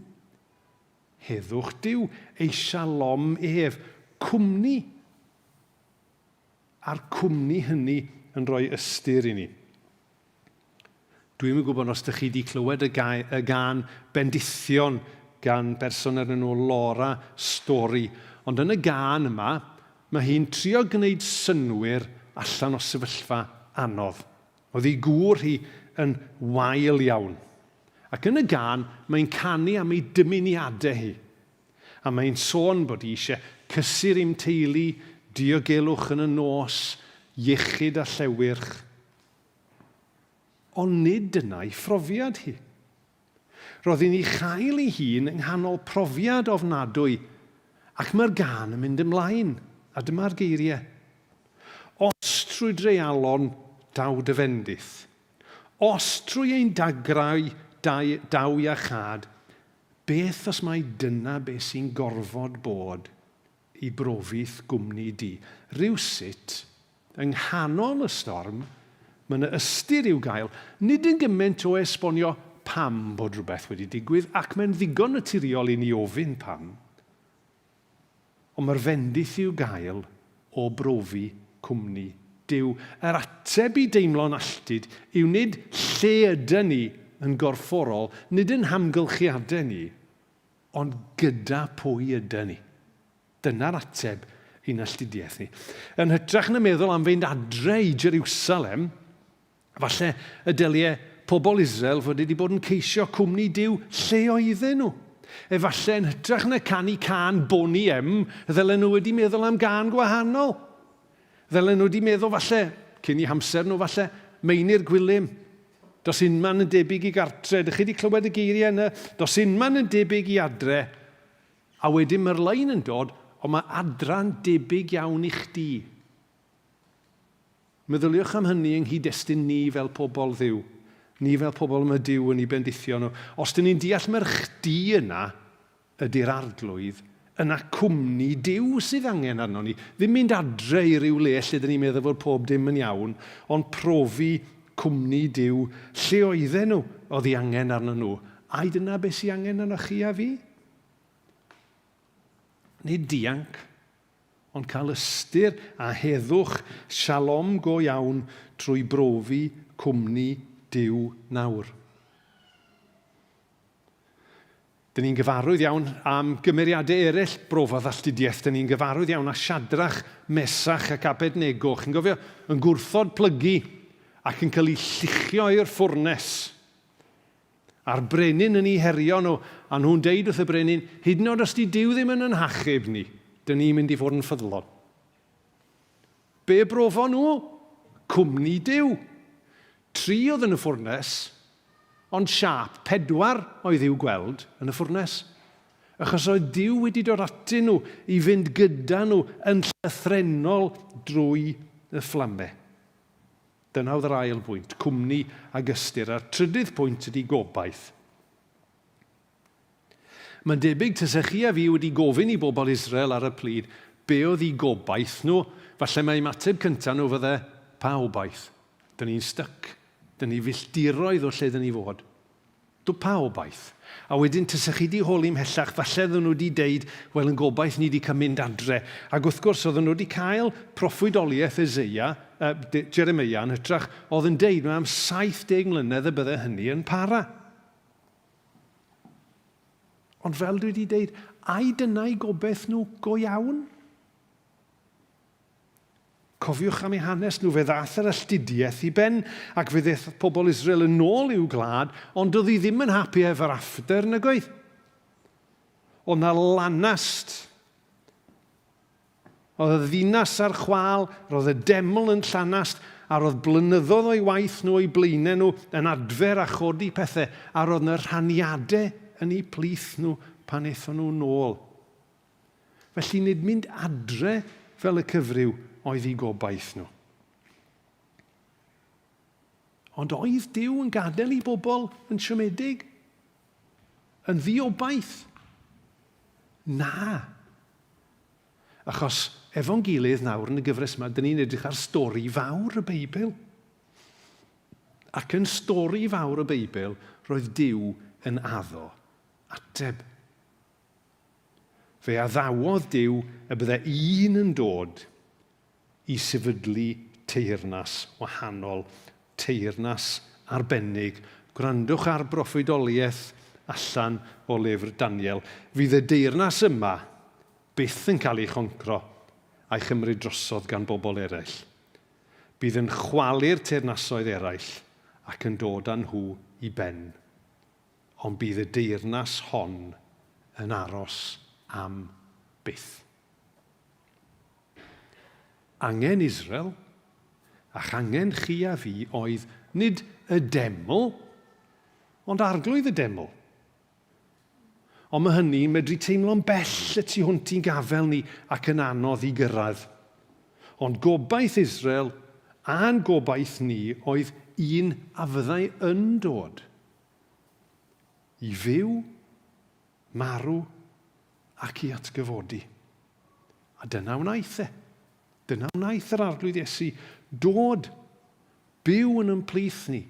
heddwch Duw, ei shalom ef, cwmni A'r cwmni hynny yn rhoi ystyr i ni. Dwi'm yn gwybod os dych chi wedi clywed y, gai, y gân Bendithion gan berson ar enw Laura Story, ond yn y gân yma, mae hi'n trio gwneud synnwyr allan o sefyllfa anodd. Oedd ei gŵr hi yn wael iawn. Ac yn y gân, mae'n canu am ei dymuniadau hi. A mae'n sôn bod hi eisiau cysur i'm teulu, diogelwch yn y nos, iechyd a llewyrch. Ond nid dyna'i phrofiad hi. Roedd hi'n ei chael ei hun yng nghanol profiad ofnadwy, ac mae'r gân yn mynd ymlaen, a dyma'r geiriau. Os trwy dreialon daw dy fendith, os trwy ein dagrau daw iachâd, Beth os mai dyna be sy'n gorfod bod i brofi'th gwmni di? Rywsut, yng nghanol y storm, mae 'na ystyr i'w gael, nid yn gymaint o esbonio pam bod rhywbeth wedi digwydd, ac mae'n ddigon naturiol i ni ofyn pam, Ond mae'r fendith i'w gael o brofi cwmni Duw. Yr ateb i deimlo'n alltud yw nid lle ydyn ni yn gorfforol, nid yn hamgylchiadau ni, ond gyda pwy ydyn ni. Dyna'r ateb i'n alltudiaeth ni. Yn hytrach na meddwl am fynd adre i Jeriwsalem, Falle y dylie pobl Israel fod wedi bod yn ceisio cwmni Duw lle oedden nhw. Efallai yn hytrach na canu cân Boney M, ddylen nhw wedi meddwl am gân gwahanol. Ddylen nhw wedi meddwl falle, cyn i hamser nhw falle, Meinir Gwilym, Does unman yn debyg i gartre. Dych chi wedi clywed y geiriau yna? Does unman yn debyg i adre. A wedyn mae'r lein yn dod, ond mae adra'n debyg iawn i chdi. Meddyliwch am hynny yng nghyd-destun ni fel pobl Dduw, ni fel pobl y mae Duw yn eu bendithio nhw. Os dyn ni'n deall mai'r chdi yna ydy'r Arglwydd, yna cwmni Duw sydd angen arnon ni. Ddim mynd adre i ryw le lle dyn ni'n meddwl fod pob dim yn iawn, ond profi cwmni Duw lle oedden nhw oedd ei angen arnon nhw. Ai dyna beth sydd angen arnoch chi a fi? Nid dianc, ond cael ystyr a heddwch shalom go iawn trwy brofi cwmni Duw nawr. Dyn ni'n gyfarwydd iawn am gymeriadau eraill brofodd alltudiaeth. Dyn ni'n gyfarwydd iawn â Siadrach, Mesach ac Abednego. Chi'n gofio? Yn gwrthod plygu ac yn cael eu lluchio i'r ffwrnes. A'r brenin yn eu herio nhw, a nhw'n deud wrth y brenin, hyd yn oed os di Duw ddim yn yn hachub ni, dyn ni'n mynd i fod yn ffyddlon. Be brofon nhw? Cwmni Duw. Tri oedd yn y ffwrnes, ond siâp pedwar oedd i'w gweld yn y ffwrnes. Achos oedd Duw wedi dod atyn nhw i fynd gyda nhw yn llythrennol drwy y fflamau. Dyna oedd yr ail bwynt, cwmni ag ystyr. A'r trydydd pwynt ydy gobaith. Mae'n debyg tase chi a fi wedi gofyn i bobl Israel ar y pryd be oedd eu gobaith nhw, falle mai ymateb cyntaf nhw fydde, pa obaith? Dyn ni'n styc. Dyn ni filltiroedd o lle dyn ni fod. Pa obaith? A wedyn, tasech chi 'di holi ymhellach, falle oedden nhw 'di deud, wel, yn gobaith ni 'di cael mynd adre. Ac wrth gwrs, oedden nhw 'di cael proffwydoliaeth Eseia, uh, Jeremeia yn hytrach, oedd yn deud mae am 70 mlynedd y bydde hynny yn para. Ond fel dwi wedi deud, ai dyna'i gobaith nhw go iawn? Cofiwch am eu hanes nhw, fe ddaeth yr alltudiaeth i ben, ac fe ddaeth pobl Israel yn ôl i'w gwlad, ond doedd hi ddim yn happy ever after, nag oedd? Oedd na lanast. Oedd y ddinas ar chwâl, roedd y deml yn llanast, a roedd blynyddoedd o'i waith nhw o'i blaenau nhw yn adfer a chodi pethau, a roedd na rhaniadau yn eu plith nhw pan aethon nhw nôl. Felly nid mynd adre fel y cyfryw oedd eu gobaith nhw. Ond oedd Duw yn gadael i bobl yn siomedig? Yn ddiobaith? Na. Achos efo'n gilydd nawr yn y gyfres yma, dyn ni'n edrych ar stori fawr y Beibl. Ac yn stori fawr y Beibl, roedd Duw yn addo ateb. Fe addawodd Duw y bydde un yn dod i sefydlu teyrnas wahanol, teyrnas arbennig. Gwrandwch ar broffwydoliaeth allan o lyfr Daniel. Fydd y deyrnas yma byth yn cael ei choncro a'i chymryd drosodd gan bobl eraill. Bydd yn chwalu'r teyrnasoedd eraill ac yn dod â nhw i ben. Ond bydd y deyrnas hon yn aros am byth. Angen Israel, a'ch angen chi a fi oedd nid y deml, ond arglwydd y deml. Ond mae hynny'n medru teimlo'n bell y tu hwnt i'n gafael ni ac yn anodd i gyrraedd. Ond gobaith Israel a'n gobaith ni oedd un a fyddai yn dod. I fyw, marw ac i atgyfodi. A dyna wnaeth e. Dyna wnaeth yr Arglwydd Iesu dod, byw yn yn plith ni,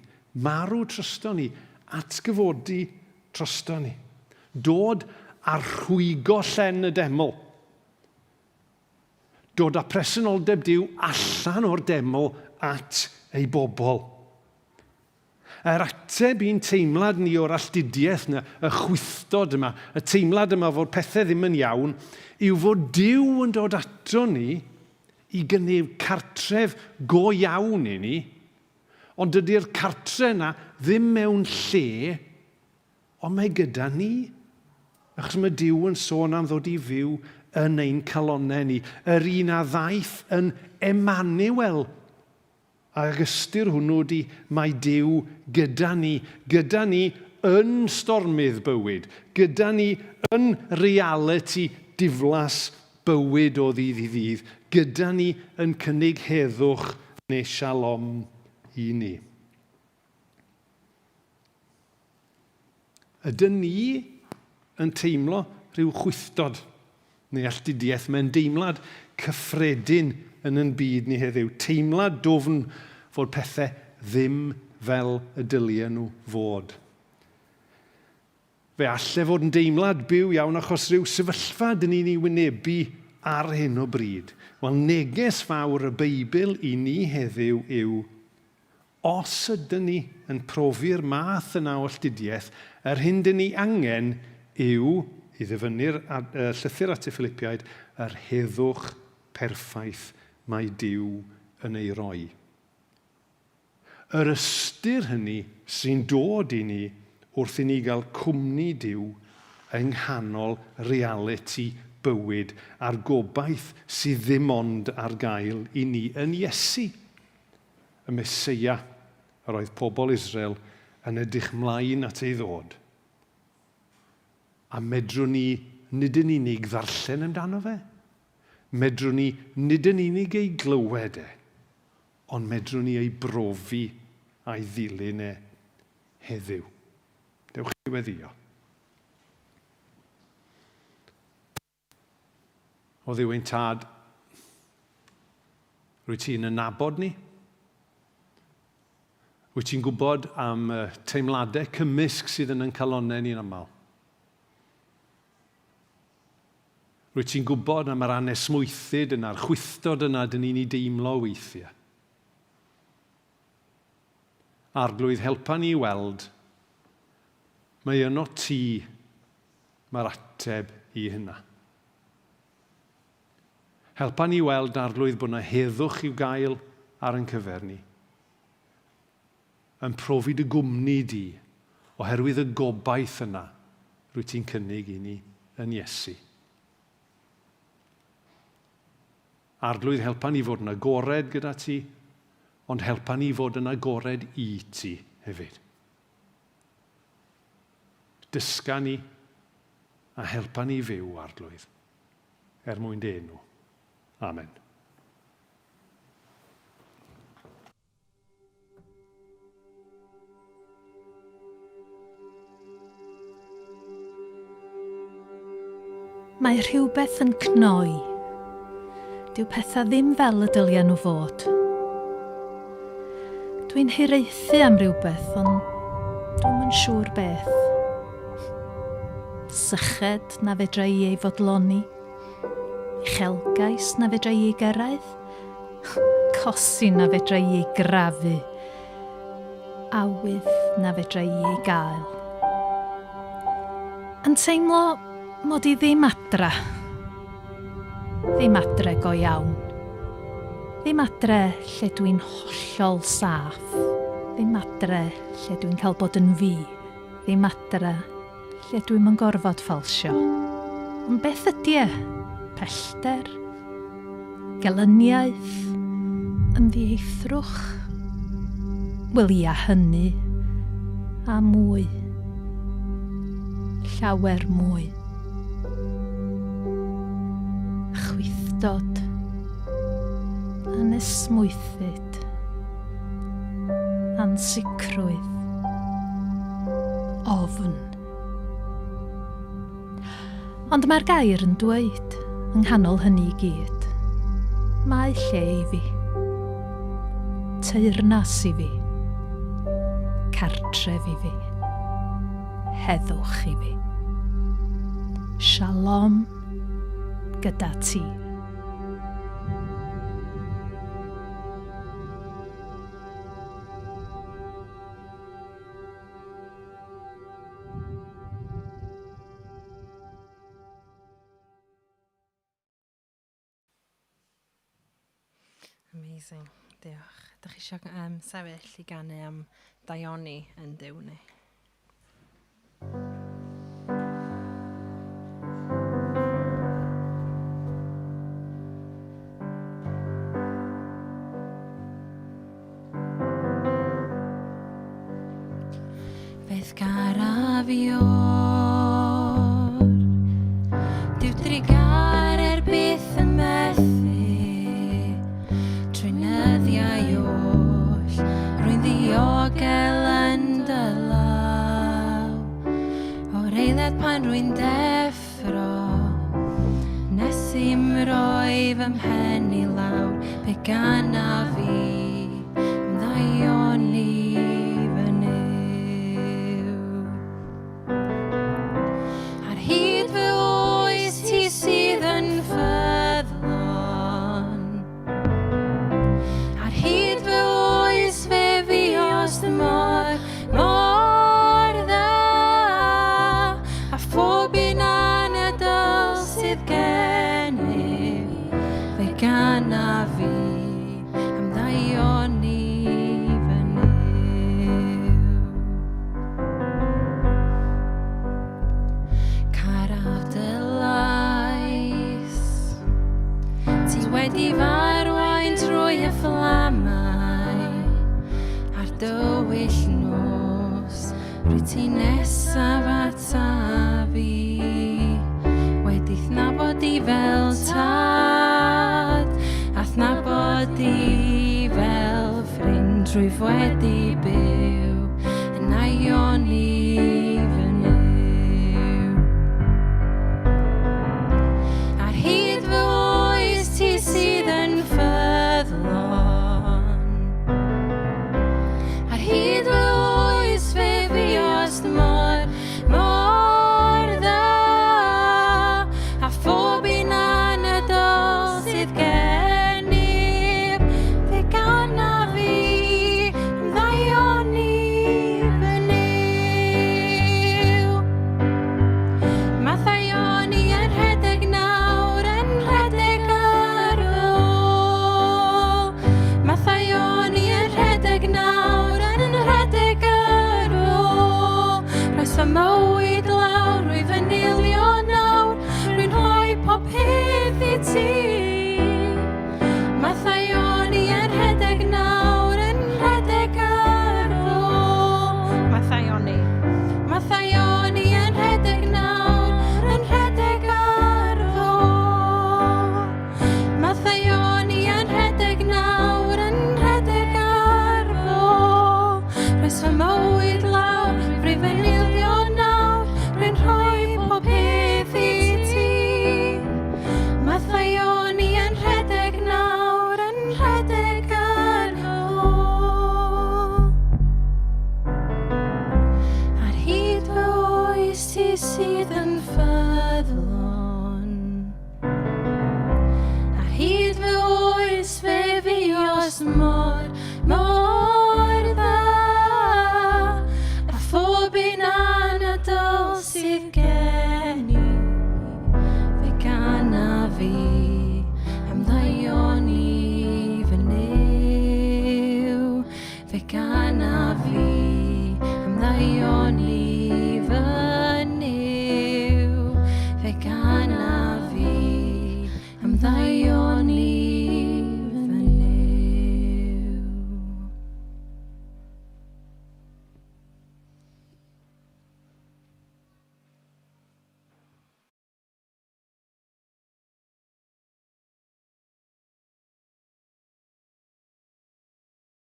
marw trosto ni, atgyfodi trosto ni. Dod a rhwygo llen y deml. Dod â presenoldeb Duw allan o'r deml at ei bobl. Yr ateb i'n teimlad ni o'r alltudiaeth 'na, y chwithdod yma, y teimlad yma fod pethau ddim yn iawn, yw fod Duw yn dod ato ni i gynnig cartref go iawn i ni, ond dydy'r cartre yna ddim mewn lle, ond mae gyda ni. Achos mae Duw yn sôn am ddod i fyw yn ein calonnau ni, yr un a ddaeth yn Emmanuel, Ag ystyr hwnnw ydy mae Duw gyda ni, gyda ni yn stormydd bywyd, gyda ni yn realiti diflas bywyd o ddydd i ddydd, gyda ni yn cynnig heddwch neu shalom i ni. Ydyn ni yn teimlo rhyw chwithdod neu alltudiaeth? Mae'n deimlad cyffredin yn yn byd ni heddiw. Teimlad dwfn fod pethau ddim fel y dylien nhw fod. Fe alle fod yn deimlad byw iawn achos rhyw sefyllfa dyn ni'n ei wynebu ar hyn o bryd. Wel, neges fawr y Beibl i ni heddiw yw Os ydyn ni yn profi'r math yna o alltudiaeth, yr hyn dyn ni angen yw, i ddyfynnu'r llythyr at y Philipiaid, yr heddwch perffaith mae Duw yn ei roi. Yr ystyr hynny sy'n dod i ni wrth i ni gael cwmni Duw yng nghanol realiti bywyd a'r gobaith sydd ddim ond ar gael i ni yn Iesu. y Meseia yr oedd pobl Israel yn edrych mlaen at ei ddod. A medrwn ni nid yn unig ddarllen amdano fe, medrwn ni nid yn unig ei glywed e, ond medrwn ni ei brofi a'i ddilyn e heddiw. Dewch i weddio. O Dduw ein Tad, rwyt ti'n yn nabod ni. Wyt ti'n gwybod am y teimladau cymysg sydd yn ein calonnau ni'n aml? Rwyt ti'n gwybod am yr anesmwythyd yna'r chwithdod yna dyn ni'n ei deimlo weithiau. Arglwydd, helpa ni i weld, mae yno ti mae'r ateb i hynna. Helpa ni weld, Arglwydd, bod yna heddwch i'w gael ar ein cyfer ni. Yn profi dy gwmni di, oherwydd y gobaith yna rwyt ti'n cynnig i ni yn Iesu. Arglwydd, helpa ni fod yn agored gyda ti, ond helpa ni fod yn agored i ti hefyd. Dysga ni a helpa ni fyw, Arglwydd, er mwyn dy enw. Amen. Mae rhywbeth yn cnoi. Dyw pethau ddim fel y dylia nhw fod. Dwi'n hiraethu am rywbeth, ond dwi'm yn siŵr beth. Syched na fedra i ei fodloni. Uchelgais na fedra i ei gyrraedd. Cosi na fedra i ei grafu. Awydd na fedra i ei gael. Yn teimlo mod i ddim adra. Ddim adre go iawn. Ddim adre lle dwi'n hollol saff. Ddim adre lle dwi'n cael bod yn fi. Ddim adra lle dwi'm yn gorfod ffalsio. Ond beth ydy e? Pellter? Gelyniaeth? Ymddieithrwch? Wel ia, hynny. A mwy. Llawer mwy. Chwithdod. Anesmwythyd. Ansicrwydd. Ofn. Ond mae'r gair yn dweud, yng nghanol hynny i gyd, mae lle i fi. Teyrnas i fi. Cartref i fi. Heddwch i fi. Shalom gyda ti. Amazing. Diolch. Dych chi eisiau um, sefyll i ganu am daioni yn Duw ni? Beth garaf i o'r Dyw drugar er byth yn methu Trwy nyddiau oll Rwy'n ddiogel yn dy law O'r eiliad pan rwy'n deffro Nes i'm roi fy mhen i lawr Pe gana fi ymddaioni fy Nuw. Ar hyd fy oes ti sydd yn ffyddlon. Ar hyd fy oes fe fuost mor, mor dda. A phob un anadl sydd gennyf, fe gana fi. Am ddaioni fy Nuw. Caraf dy lais, ti wedi f'arwain trwy y fflamau a'r dywyll nos, rwyt ti nesaf ataf i. Wedi'th nabod i fel tad, a'th nabod i fel ffrind, rwyf wedi byw yn aioni fy Nuw. Ar hyd fy oes ti sydd yn ffyddlon. Ar hyd ti.